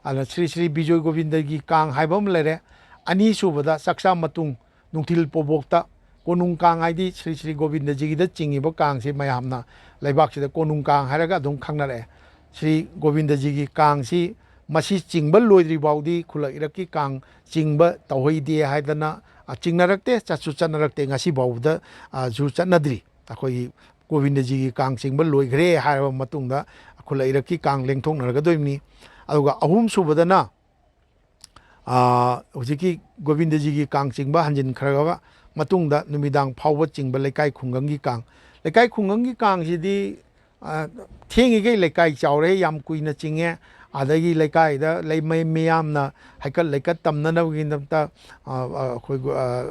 ꯑꯗꯨꯅ ꯁ꯭ꯔꯤ ꯁ꯭ꯔꯤ ꯕꯤꯖꯣꯏ ꯒꯣꯕꯤꯟꯗꯒꯤ ꯀꯥꯡ ꯍꯥꯏꯕ ꯑꯃ ꯂꯩꯔꯦ꯫ ꯑꯅꯤꯁꯨꯕꯗ ꯆꯥꯛꯆꯥ ꯃꯇꯨꯡ ꯅꯨꯡꯊꯤꯜ ꯄꯣꯕꯣꯛꯇ ꯀꯣꯅꯨꯡ ꯀꯥꯡ, ꯍꯥꯏꯗꯤ ꯁ꯭ꯔꯤ ꯁ꯭ꯔꯤ ꯒꯣꯕꯤꯟꯗꯖꯤꯒꯤꯗ ꯆꯤꯡꯉꯤꯕ ꯀꯥꯡꯁꯤ ꯃꯌꯥꯝꯅ ꯂꯩꯕꯥꯛꯁꯤꯗ ꯀꯣꯅꯨꯡ ꯀꯥꯡ ꯍꯥꯏꯔꯒ ꯑꯗꯨꯝ ꯈꯪꯅꯔꯛꯑꯦ꯫ ꯁ꯭ꯔꯤ ꯒꯣꯕꯤꯟꯗꯖꯤꯒꯤ ꯀꯥꯡꯁꯤ ꯃꯁꯤ ꯆꯤꯡꯕ ꯂꯣꯏꯗ꯭ꯔꯤ ꯐꯥꯎꯗꯤ ꯈꯨꯜꯂꯛ ꯏꯔꯛꯀꯤ ꯀꯥꯡ ꯆꯤꯡꯕ ꯇꯧꯍꯩꯗꯦ ꯍꯥꯏꯗꯅ, ꯑ, ꯆꯤꯡꯅꯔꯛꯇꯦ, ꯆꯠꯁꯨ ꯆꯠꯅꯔꯛꯇꯦ, ꯉꯁꯤ ꯐꯥꯎꯕꯗ, ꯑ, ꯁꯨ ꯆꯠꯅꯗ꯭ꯔꯤ꯫ ꯑꯩꯈꯣꯏꯒꯤ ꯒꯣꯕꯤꯟꯗꯖꯤꯒꯤ ꯀꯥꯡ ꯆꯤꯡꯕ ꯂꯣꯏꯈ꯭ꯔꯦ ꯍꯥꯏꯔꯕ ꯃꯇꯨꯡꯗ ꯈꯨꯜꯂꯛ ꯏꯔꯛꯀꯤ ꯀꯥꯡ ꯂꯦꯡꯊꯣꯛꯅꯔꯒꯗꯣꯏꯅꯤ꯫ ꯑꯗꯨꯒ ꯑꯍꯨꯝꯁꯨꯕꯗꯅ, ꯑꯥ, ꯍꯧꯖꯤꯛꯀꯤ ꯒꯣꯕꯤꯟꯗꯖꯤꯒꯤ ꯀꯥꯡ ꯆꯤꯡꯕ ꯍꯟꯖꯤꯟꯈ꯭ꯔꯕ ꯃꯇꯨꯡꯗ ꯅꯨꯃꯤꯗꯥꯡ ꯐꯥꯎꯕ ꯆꯤꯡꯕ ꯂꯩꯀꯥꯏ ꯈꯨꯡꯒꯪꯒꯤ ꯀꯥꯡ꯫ ꯂꯩꯀꯥꯏ ꯈꯨꯡꯒꯪꯒꯤ ꯀꯥꯡꯁꯤꯗꯤ, ꯑꯥ, ꯊꯦꯡꯉꯤꯈꯩ ꯂꯩꯀꯥꯏ ꯆꯥꯎꯔꯦ, ꯌꯥꯝ ꯀꯨꯏꯅ ꯆꯤꯡꯉꯦ꯫ ꯑꯗꯒꯤ ꯂꯩꯀꯥꯏꯗ ꯂꯩ-, ꯃꯩ-, ꯃꯤꯌꯥꯝꯅ ꯍꯩꯀꯠ ꯂꯩꯀꯠ ꯇꯝꯅꯅꯕꯒꯤꯗꯃꯛꯇ, ꯑꯥ, ꯑꯥ, ꯑꯩꯈꯣꯏ, ꯑꯥ,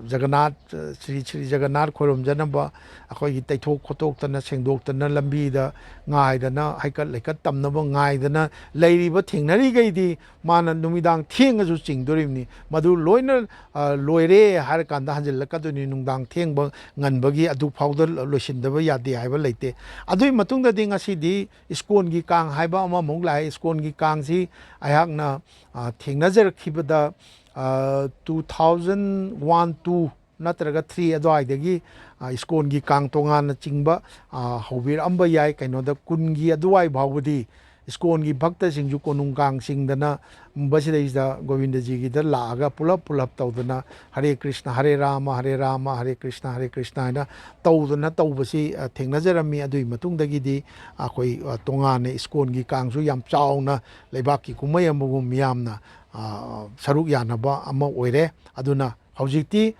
ꯖꯒꯅꯥꯊ, ꯁ꯭ꯔꯤ ꯁ꯭ꯔꯤ ꯖꯒꯅꯥꯊ ꯈꯣꯏꯔꯨꯝꯖꯅꯕ ꯑꯩꯈꯣꯏꯒꯤ ꯇꯩꯊꯣꯛ ꯈꯣꯠꯇꯣꯛꯇꯅ, ꯁꯦꯡꯗꯣꯛꯇꯅ, ꯂꯝꯕꯤꯗ ꯉꯥꯏꯗꯅ, ꯍꯩꯀꯠ ꯂꯩꯀꯠ ꯇꯝꯅꯕ ꯉꯥꯏꯗꯅ ꯂꯩꯔꯤꯕ ꯊꯦꯡꯅꯔꯤꯈꯩꯗꯤ ꯃꯥꯅ ꯅꯨꯃꯤꯗꯥꯡ ꯊꯦꯡꯉꯁꯨ ꯆꯤꯡꯗꯣꯔꯤꯕꯅꯤ꯫ ꯃꯗꯨ ꯂꯣꯏꯅ, ꯑ, ꯂꯣꯏꯔꯦ ꯍꯥꯏꯔꯀꯥꯟꯗ ꯍꯟꯖꯤꯜꯂꯛꯀꯗꯣꯏꯅꯤ꯫ ꯅꯨꯡꯗꯥꯡ ꯊꯦꯡꯕ ꯉꯟꯕꯒꯤ ꯑꯗꯨ ꯐꯥꯎꯗ ꯂꯣꯏꯁꯤꯟꯗꯕ ꯌꯥꯗꯦ ꯍꯥꯏꯕ ꯂꯩꯇꯦ꯫ ꯑꯗꯨꯒꯤ ꯃꯇꯨꯡꯗꯗꯤ ꯉꯁꯤꯗꯤ ꯏꯁꯀꯣꯟꯒꯤ ꯀꯥꯡ ꯍꯥꯏꯕ ꯑꯃꯃꯨꯛ ꯂꯥꯛꯑꯦ꯫ ꯏꯁꯀꯣꯟꯒꯤ ꯀꯥꯡꯁꯤ ꯑꯩꯍꯥꯛꯅ, ꯑ, ꯊꯦꯡꯅꯖꯔꯛꯈꯤꯕꯗ, ꯑ, two thousand one, two ꯅꯠꯇ꯭ꯔꯒ three ꯑꯗꯨꯋꯥꯏꯗꯒꯤ, ꯑ, ꯏꯁꯀꯣꯟꯒꯤ ꯀꯥꯡ ꯇꯣꯉꯥꯟꯅ ꯆꯤꯡꯕ, ꯑ, ꯍꯧꯕꯤꯔꯛꯑꯝꯕ ꯌꯥꯏ꯫ ꯀꯩꯅꯣꯗ ꯀꯨꯟꯒꯤ ꯑꯗꯨꯋꯥꯏ ꯐꯥꯎꯕꯗꯤ ꯏꯁꯀꯣꯟꯒꯤ ꯚꯛꯇꯁꯤꯡꯁꯨ ꯀꯣꯅꯨꯡ ꯀꯥꯡ ꯆꯤꯡꯗꯅ ꯃꯁꯤꯗꯩꯁꯤꯗ ꯒꯣꯕꯤꯟꯗꯖꯤꯒꯤꯗ ꯂꯥꯛꯑꯒ ꯄꯨꯂꯞ ꯄꯨꯂꯞ ꯇꯧꯗꯅ ꯍꯔꯦ ꯀ꯭ꯔꯤꯁꯅ, ꯍꯔꯦ ꯔꯥꯃ, ꯍꯔꯦ ꯔꯥꯃ, ꯍꯔꯦ ꯀ꯭ꯔꯤꯁꯅ, ꯍꯔꯦ ꯀ꯭ꯔꯤꯁꯅ ꯍꯥꯏꯅ ꯇꯧꯗꯅ ꯇꯧꯕꯁꯤ, ꯑ, ꯊꯦꯡꯅꯖꯔꯝꯃꯤ꯫ ꯑꯗꯨꯒꯤ ꯃꯇꯨꯡꯗꯒꯤꯗꯤ ꯑꯩꯈꯣꯏ, ꯑ, ꯇꯣꯉꯥꯟꯅ ꯏꯁꯀꯣꯟꯒꯤ ꯀꯥꯡꯁꯨ ꯌꯥꯝ ꯆꯥꯎꯅ ꯂꯩꯕꯥꯛꯀꯤ ꯀꯨꯝꯍꯩ ꯑꯃꯒꯨꯝ ꯃꯤꯌꯥꯝꯅ, ꯑ, ꯁꯔꯨꯛ ꯌꯥꯅꯕ ꯑꯃ ꯑꯣꯏꯔꯦ꯫ ꯑꯗꯨꯅ ꯍꯧꯖꯤꯛꯇꯤ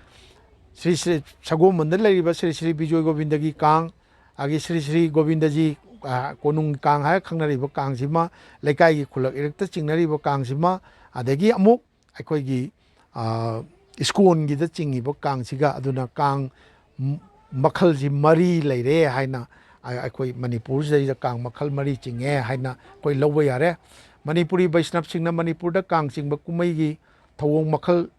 ꯁ꯭ꯔꯤ ꯁ꯭ꯔꯤ ꯁꯒꯣꯜꯕꯟꯗ ꯂꯩꯔꯤꯕ ꯁ꯭ꯔꯤ ꯁ꯭ꯔꯤ ꯕꯤꯖꯣꯏ ꯒꯣꯕꯤꯟꯗꯒꯤ ꯀꯥꯡ, ꯑꯗꯒꯤ ꯁ꯭ꯔꯤ ꯁ꯭ꯔꯤ ꯒꯣꯕꯤꯟꯗꯖꯤ, ꯑ, ꯀꯣꯅꯨꯡ ꯀꯥꯡ ꯍꯥꯏꯔ ꯈꯪꯅꯔꯤꯕ ꯀꯥꯡꯁꯤꯃ, ꯂꯩꯀꯥꯏꯒꯤ ꯈꯨꯜꯂꯛ ꯏꯔꯛꯇ ꯆꯤꯡꯅꯔꯤꯕ ꯀꯥꯡꯁꯤꯃ, ꯑꯗꯒꯤ ꯑꯃꯨꯛ ꯑꯩꯈꯣꯏꯒꯤ, ꯑ, ꯏꯁꯀꯣꯟꯒꯤꯗ ꯆꯤꯡꯉꯤꯕ ꯀꯥꯡꯁꯤꯒ, ꯑꯗꯨꯅ ꯀꯥꯡ ꯝ-, ꯃꯈꯜꯁꯤ ꯃꯔꯤ ꯂꯩꯔꯦ ꯍꯥꯏꯅ ꯑ-, ꯑꯩꯈꯣꯏ ꯃꯅꯤꯄꯨꯔꯁꯤꯗꯩꯗ ꯀꯥꯡ ꯃꯈꯜ ꯃꯔꯤ ꯆꯤꯡꯉꯦ ꯍꯥꯏꯅ ꯑꯩꯈꯣꯏ ꯂꯧꯕ ꯌꯥꯔꯦ꯫ ꯃꯅꯤꯄꯨꯔꯤ ꯕꯩꯁꯅꯞꯁꯤꯡꯅ ꯃꯅꯤꯄꯨꯔꯗ ꯀꯥꯡ ꯆꯤꯡꯕ ꯀꯨꯝꯍꯩꯒꯤ ꯊꯧꯑꯣꯡ ꯃꯈꯜ,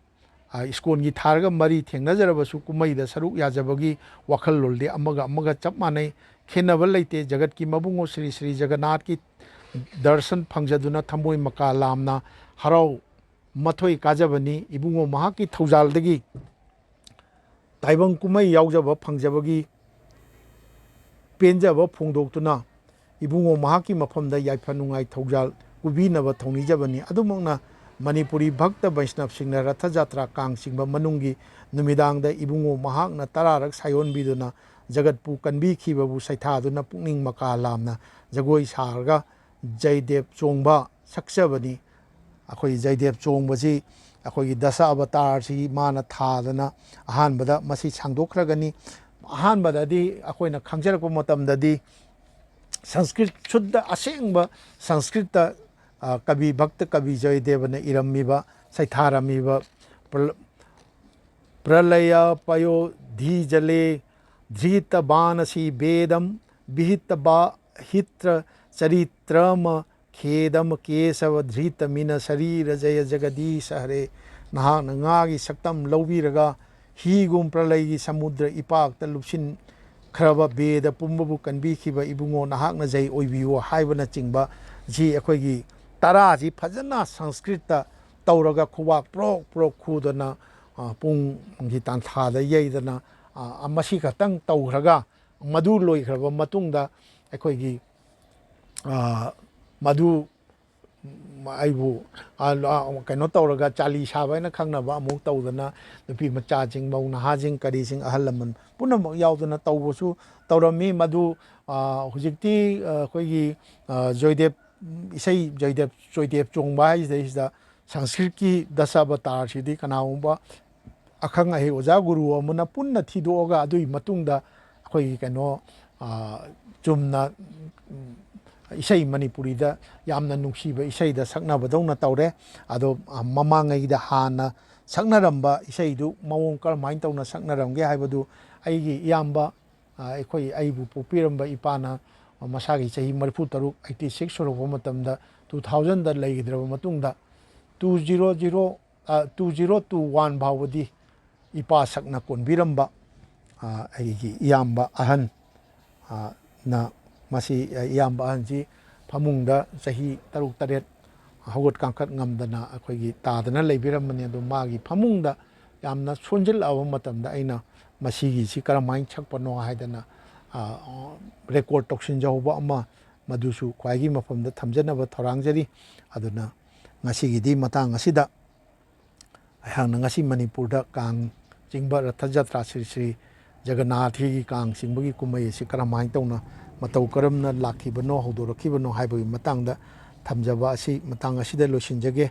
ꯑ, ꯏꯁꯀꯣꯟꯒꯤ ꯊꯥꯔꯒ ꯃꯔꯤ ꯊꯦꯡꯅꯖꯔꯕꯁꯨ ꯀꯨꯝꯍꯩꯗ ꯁꯔꯨꯛ ꯌꯥꯖꯕꯒꯤ ꯋꯥꯈꯜꯂꯣꯟꯗꯤ ꯑꯃꯒ ꯑꯃꯒ ꯆꯞ ꯃꯥꯟꯅꯩ꯫ ꯈꯦꯟꯅꯕ ꯂꯩꯇꯦ꯫ ꯖꯒꯠꯀꯤ ꯃꯕꯨꯡꯉꯣ ꯁ꯭ꯔꯤ ꯁ꯭ꯔꯤ ꯖꯒꯟꯅꯥꯊꯀꯤ ꯗꯔꯁꯟ ꯐꯪꯖꯗꯨꯅ ꯊꯃꯣꯏ ꯃꯀꯥ ꯂꯥꯝꯅ ꯍꯔꯥꯎ ꯃꯊꯣꯏ ꯀꯥꯖꯕꯅꯤ꯫ ꯏꯕꯨꯡꯉꯣ ꯃꯍꯥꯛꯀꯤ ꯊꯧꯖꯥꯜꯗꯒꯤ ꯇꯥꯏꯕꯪ ꯀꯨꯝꯍꯩ ꯌꯥꯎꯖꯕ ꯐꯪꯖꯕꯒꯤ ꯄꯦꯟꯖꯕ ꯐꯣꯡꯗꯣꯛꯇꯨꯅ ꯏꯕꯨꯡꯉꯣ ꯃꯍꯥꯛꯀꯤ ꯃꯐꯝꯗ ꯌꯥꯏꯐ ꯅꯨꯡꯉꯥꯏ ꯊꯧꯖꯥꯜ ꯄꯨꯕꯤꯅꯕ ꯊꯧꯅꯤꯖꯕꯅꯤ꯫ ꯑꯗꯨꯃꯛꯅ ꯃꯅꯤꯄꯨꯔꯤ ꯚꯛꯇ ꯕꯩꯁꯅꯕꯁꯤꯡꯅ ꯔꯊ ꯖꯥꯇ꯭ꯔꯥ ꯀꯥꯡ ꯆꯤꯡꯕ ꯃꯅꯨꯡꯒꯤ ꯅꯨꯃꯤꯗꯥꯡꯗ ꯏꯕꯨꯡꯉꯣ ꯃꯍꯥꯛꯅ ꯇꯔꯥꯔꯛ ꯁꯥꯏꯑꯣꯟꯕꯤꯗꯨꯅ ꯖꯒꯠꯄꯨ ꯀꯟꯕꯤꯈꯤꯕꯕꯨ ꯁꯩꯊꯥꯗꯨꯅ ꯄꯨꯛꯅꯤꯡ ꯃꯀꯥ ꯂꯥꯝꯅ ꯖꯒꯣꯏ ꯁꯥꯔꯒ ꯖꯩꯗꯦꯕ ꯆꯣꯡꯕ ꯁꯛꯆꯕꯅꯤ꯫ ꯑꯩꯈꯣꯏ ꯖꯩꯗꯦꯕ ꯆꯣꯡꯕꯁꯤ ꯑꯩꯈꯣꯏꯒꯤ ꯗꯁ ꯑꯕꯇꯥꯔꯁꯤ ꯃꯥꯅ ꯊꯥꯗꯅ ꯑꯍꯥꯟꯕꯗ ꯃꯁꯤ ꯁꯥꯡꯗꯣꯛꯈ꯭ꯔꯒꯅꯤ꯫ ꯑꯍꯥꯟꯕꯗꯗꯤ ꯑꯩꯈꯣꯏꯅ ꯈꯪꯖꯔꯛꯄ ꯃꯇꯝꯗꯗꯤ ꯁꯪꯁꯀ꯭ꯔꯤꯠ ꯁꯨꯗ꯭ꯙ ꯑꯁꯦꯡꯕ ꯁꯪꯁꯀ꯭ꯔꯤꯠꯇ, ꯑ, ꯀꯕꯤ ꯚꯛꯇ ꯀꯕꯤ ꯖꯌꯗꯦꯕꯅ ꯏꯔꯝꯃꯤꯕ, ꯁꯩꯊꯥꯔꯝꯃꯤꯕ ꯄ꯭ꯔ-, ꯄ꯭ꯔꯂꯌ ꯄꯌꯣ ꯙꯤ ꯖꯂꯦ ꯙ꯭ꯔꯤꯇ ꯕꯥꯅꯁꯤ ꯕꯦꯗꯝ ꯕꯤꯍꯤꯇ ꯕꯥ ꯍꯤꯇ꯭ꯔ ꯆꯔꯤꯇ꯭ꯔꯃ ꯈꯦꯗꯝ ꯀꯦꯁꯕ ꯙ꯭ꯔꯤꯇ ꯃꯤꯅ ꯁꯔꯤꯔ ꯖꯌ ꯖꯒꯗꯤꯁ ꯍꯔꯦ꯫ ꯅꯍꯥꯛꯅ ꯉꯥꯒꯤ ꯁꯛꯇꯝ ꯂꯧꯕꯤꯔꯒ ꯍꯤꯒꯨꯝ ꯄ꯭ꯔꯂꯩꯒꯤ ꯁꯃꯨꯗ꯭ꯔ ꯏꯄꯥꯛꯇ ꯂꯨꯞꯁꯤꯟꯈ꯭ꯔꯕ ꯕꯦꯗ ꯄꯨꯝꯕꯕꯨ ꯀꯟꯕꯤꯈꯤꯕ ꯏꯕꯨꯡꯉꯣ, ꯅꯍꯥꯛꯅ ꯖꯩ ꯑꯣꯏꯕꯤꯌꯨ ꯍꯥꯏꯕꯅꯆꯤꯡꯕ ꯁꯤ ꯑꯩꯈꯣꯏꯒꯤ ꯇꯔꯥꯁꯤ ꯐꯖꯅ ꯁꯪꯁꯀ꯭ꯔꯤꯠꯇ ꯇꯧꯔꯒ ꯈꯨꯕꯥꯛ ꯄ꯭ꯔꯣꯛ ꯄ꯭ꯔꯣꯛ ꯈꯨꯗꯅ, ꯑ, ꯄꯨꯡꯒꯤ ꯇꯥꯟꯊꯥꯗ ꯌꯩꯗꯅ, ꯑ, ꯃꯁꯤ ꯈꯛꯇꯪ ꯇꯧꯈ꯭ꯔꯒ ꯃꯗꯨ ꯂꯣꯏꯈ꯭ꯔꯕ ꯃꯇꯨꯡꯗ ꯑꯩꯈꯣꯏꯒꯤ, ꯑ, ꯃꯗꯨ ꯑꯩꯕꯨ, ꯑ, ꯑ, ꯀꯩꯅꯣ ꯇꯧꯔꯒ ꯆꯥꯂꯤ ꯁꯥꯕ ꯍꯥꯏꯅ ꯈꯪꯅꯕ ꯑꯃꯨꯛ ꯇꯧꯗꯅ ꯅꯨꯄꯤ ꯃꯆꯥꯁꯤꯡ, ꯃꯧ ꯅꯍꯥꯁꯤꯡ, ꯀꯔꯤꯁꯤꯡ, ꯑꯍꯜ ꯂꯃꯟ ꯄꯨꯝꯅꯃꯛ ꯌꯥꯎꯗꯅ ꯇꯧꯕꯁꯨ ꯇꯧꯔꯝꯃꯤ꯫ ꯃꯗꯨ, ꯑ, ꯍꯧꯖꯤꯛꯇꯤ, ꯑ, ꯑꯩꯈꯣꯏꯒꯤ, ꯑ, ꯖꯣꯏꯗꯦꯕ, ꯏꯁꯩ ꯖꯣꯏꯗꯦꯕ, ꯖꯣꯏꯗꯦꯕ ꯆꯣꯡꯕ ꯍꯥꯏꯁꯤꯗꯩꯁꯤꯗ ꯁꯪꯁꯀ꯭ꯔꯤꯠꯀꯤ ꯗꯁ ꯑꯕꯇꯥꯔꯁꯤꯗꯤ ꯀꯅꯥꯒꯨꯝꯕ ꯑꯈꯪ ꯑꯍꯩ ꯑꯣꯖꯥ ꯒꯨꯔꯨ ꯑꯃꯅ ꯄꯨꯟꯅ ꯊꯤꯗꯣꯛꯑꯒ ꯑꯗꯨꯒꯤ ꯃꯇꯨꯡꯗ ꯑꯩꯈꯣꯏꯒꯤ ꯀꯩꯅꯣ, ꯑ, ꯆꯨꯝꯅ, ꯎꯝ, ꯏꯁꯩ ꯃꯅꯤꯄꯨꯔꯤꯗ ꯌꯥꯝꯅ ꯅꯨꯡꯁꯤꯕ ꯏꯁꯩꯗ ꯁꯛꯅꯕꯗꯧꯅ ꯇꯧꯔꯦ꯫ ꯑꯗꯣ, ꯑ, ꯃꯃꯥꯡꯉꯩꯗ ꯍꯥꯟꯅ ꯁꯛꯅꯔꯝꯕ ꯏꯁꯩꯗꯨ ꯃꯑꯣꯡ ꯀꯔꯝꯍꯥꯏꯅ ꯇꯧꯅ ꯁꯛꯅꯔꯝꯒꯦ ꯍꯥꯏꯕꯗꯨ ꯑꯩꯒꯤ ꯏꯌꯥꯝꯕ, ꯑ, ꯑꯩꯈꯣꯏ, ꯑꯩꯕꯨ ꯄꯣꯛꯄꯤꯔꯝꯕ ꯏꯄꯥꯅ ꯃꯁꯥꯒꯤ ꯆꯍꯤ ꯃꯔꯤꯐꯨ ꯇꯔꯨꯛ, eighty six ꯁꯨꯔꯛꯄ ꯃꯇꯝꯗ, two thousand ꯗ ꯂꯩꯈꯤꯗ꯭ꯔꯕ ꯃꯇꯨꯡꯗ, two zero zero, ꯑ, two zero two one ꯐꯥꯎꯕꯗꯤ ꯏꯄꯥ ꯁꯛꯅ ꯀꯣꯟꯕꯤꯔꯝꯕ, ꯑ, ꯑꯩꯒꯤ ꯏꯌꯥꯝꯕ ꯑꯍꯟ, ꯑ, ꯅ ꯃꯁꯤ, ꯑ, ꯏꯌꯥꯝꯕ ꯑꯍꯟꯁꯤ ꯐꯃꯨꯡꯗ ꯆꯍꯤ ꯇꯔꯨꯛ ꯇꯔꯦꯠ ꯍꯧꯒꯠ ꯀꯥꯡꯈꯠ ꯉꯝꯗꯅ ꯑꯩꯈꯣꯏꯒꯤ ꯇꯥꯗꯅ ꯂꯩꯕꯤꯔꯝꯕꯅꯤ꯫ ꯑꯗꯨ ꯃꯥꯒꯤ ꯐꯃꯨꯡꯗ ꯌꯥꯝꯅ ꯁꯣꯟꯖꯤꯜꯂꯛꯑꯕ ꯃꯇꯝꯗ ꯑꯩꯅ ꯃꯁꯤꯒꯤꯁꯤ ꯀꯔꯝꯍꯥꯏꯅ ꯁꯛꯄꯅꯣ ꯍꯥꯏꯗꯅ, ꯑ, record ꯇꯧꯁꯤꯟꯖꯍꯧꯕ ꯑꯃ, ꯃꯗꯨꯁꯨ ꯈ꯭ꯋꯥꯏꯒꯤ ꯃꯐꯝꯗ ꯊꯝꯖꯅꯕ ꯊꯧꯔꯥꯡꯖꯔꯤ꯫ ꯑꯗꯨꯅ ꯉꯁꯤꯒꯤꯗꯤ ꯃꯇꯥꯡ ꯑꯁꯤꯗ ꯑꯩꯍꯥꯛꯅ ꯉꯁꯤ ꯃꯅꯤꯄꯨꯔꯗ ꯀꯥꯡ ꯆꯤꯡꯕ ꯔꯊ ꯖꯇ꯭ꯔꯥ ꯁ꯭ꯔꯤ ꯁ꯭ꯔꯤ ꯖꯒꯟꯅꯥꯊꯒꯤ ꯀꯥꯡ ꯆꯤꯡꯕꯒꯤ ꯀꯨꯝꯍꯩ ꯑꯁꯤ ꯀꯔꯝꯍꯥꯏꯅ ꯇꯧꯅ, ꯃꯇꯧ ꯀꯔꯝꯅ ꯂꯥꯛꯈꯤꯕꯅꯣ, ꯍꯧꯗꯣꯔꯛꯈꯤꯕꯅꯣ ꯍꯥꯏꯕꯒꯤ ꯃꯇꯥꯡꯗ ꯊꯝꯖꯕ ꯑꯁꯤ ꯃꯇꯥꯡ ꯑꯁꯤꯗ ꯂꯣꯏꯁꯤꯟꯖꯒꯦ꯫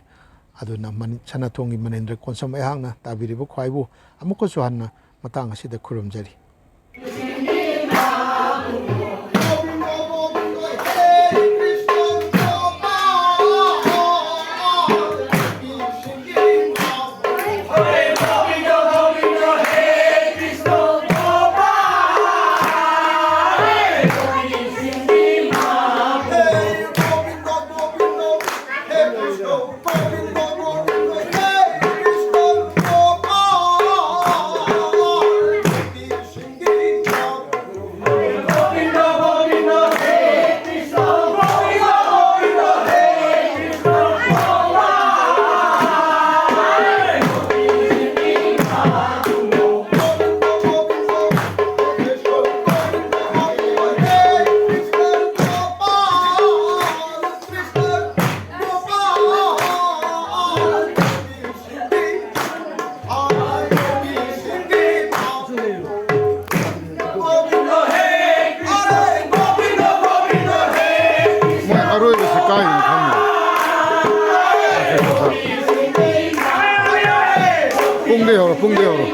ꯑꯗꯨꯅ ꯃꯅꯤ-, ꯁꯅꯥꯊꯣꯡꯒꯤ ꯃꯅꯤꯟꯗ꯭ꯔ ꯀꯣꯟꯁꯝ ꯑꯩꯍꯥꯛꯅ ꯇꯥꯕꯤꯔꯤꯕ ꯈ꯭ꯋꯥꯏꯕꯨ ꯑꯃꯨꯛꯀꯁꯨ ꯍꯟꯅ ꯃꯇꯥꯡ ꯑꯁꯤꯗ ꯈꯨꯔꯨꯝꯖꯔꯤ꯫ ꯃꯣꯏ ꯑꯔꯣꯏꯕꯁꯤ ꯀꯥꯏꯗꯅꯣ ꯈꯪꯗꯦ꯫ ꯄꯨꯡꯗꯩ ꯍꯧꯔꯣ, ꯄꯨꯡꯗꯩ ꯍꯧꯔꯣ꯫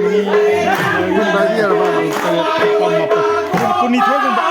ꯀꯨꯟ ꯄꯥꯏꯕꯤꯔꯕ? ꯀꯨꯟꯅꯤꯊꯣꯏꯒꯨꯝꯕ꯫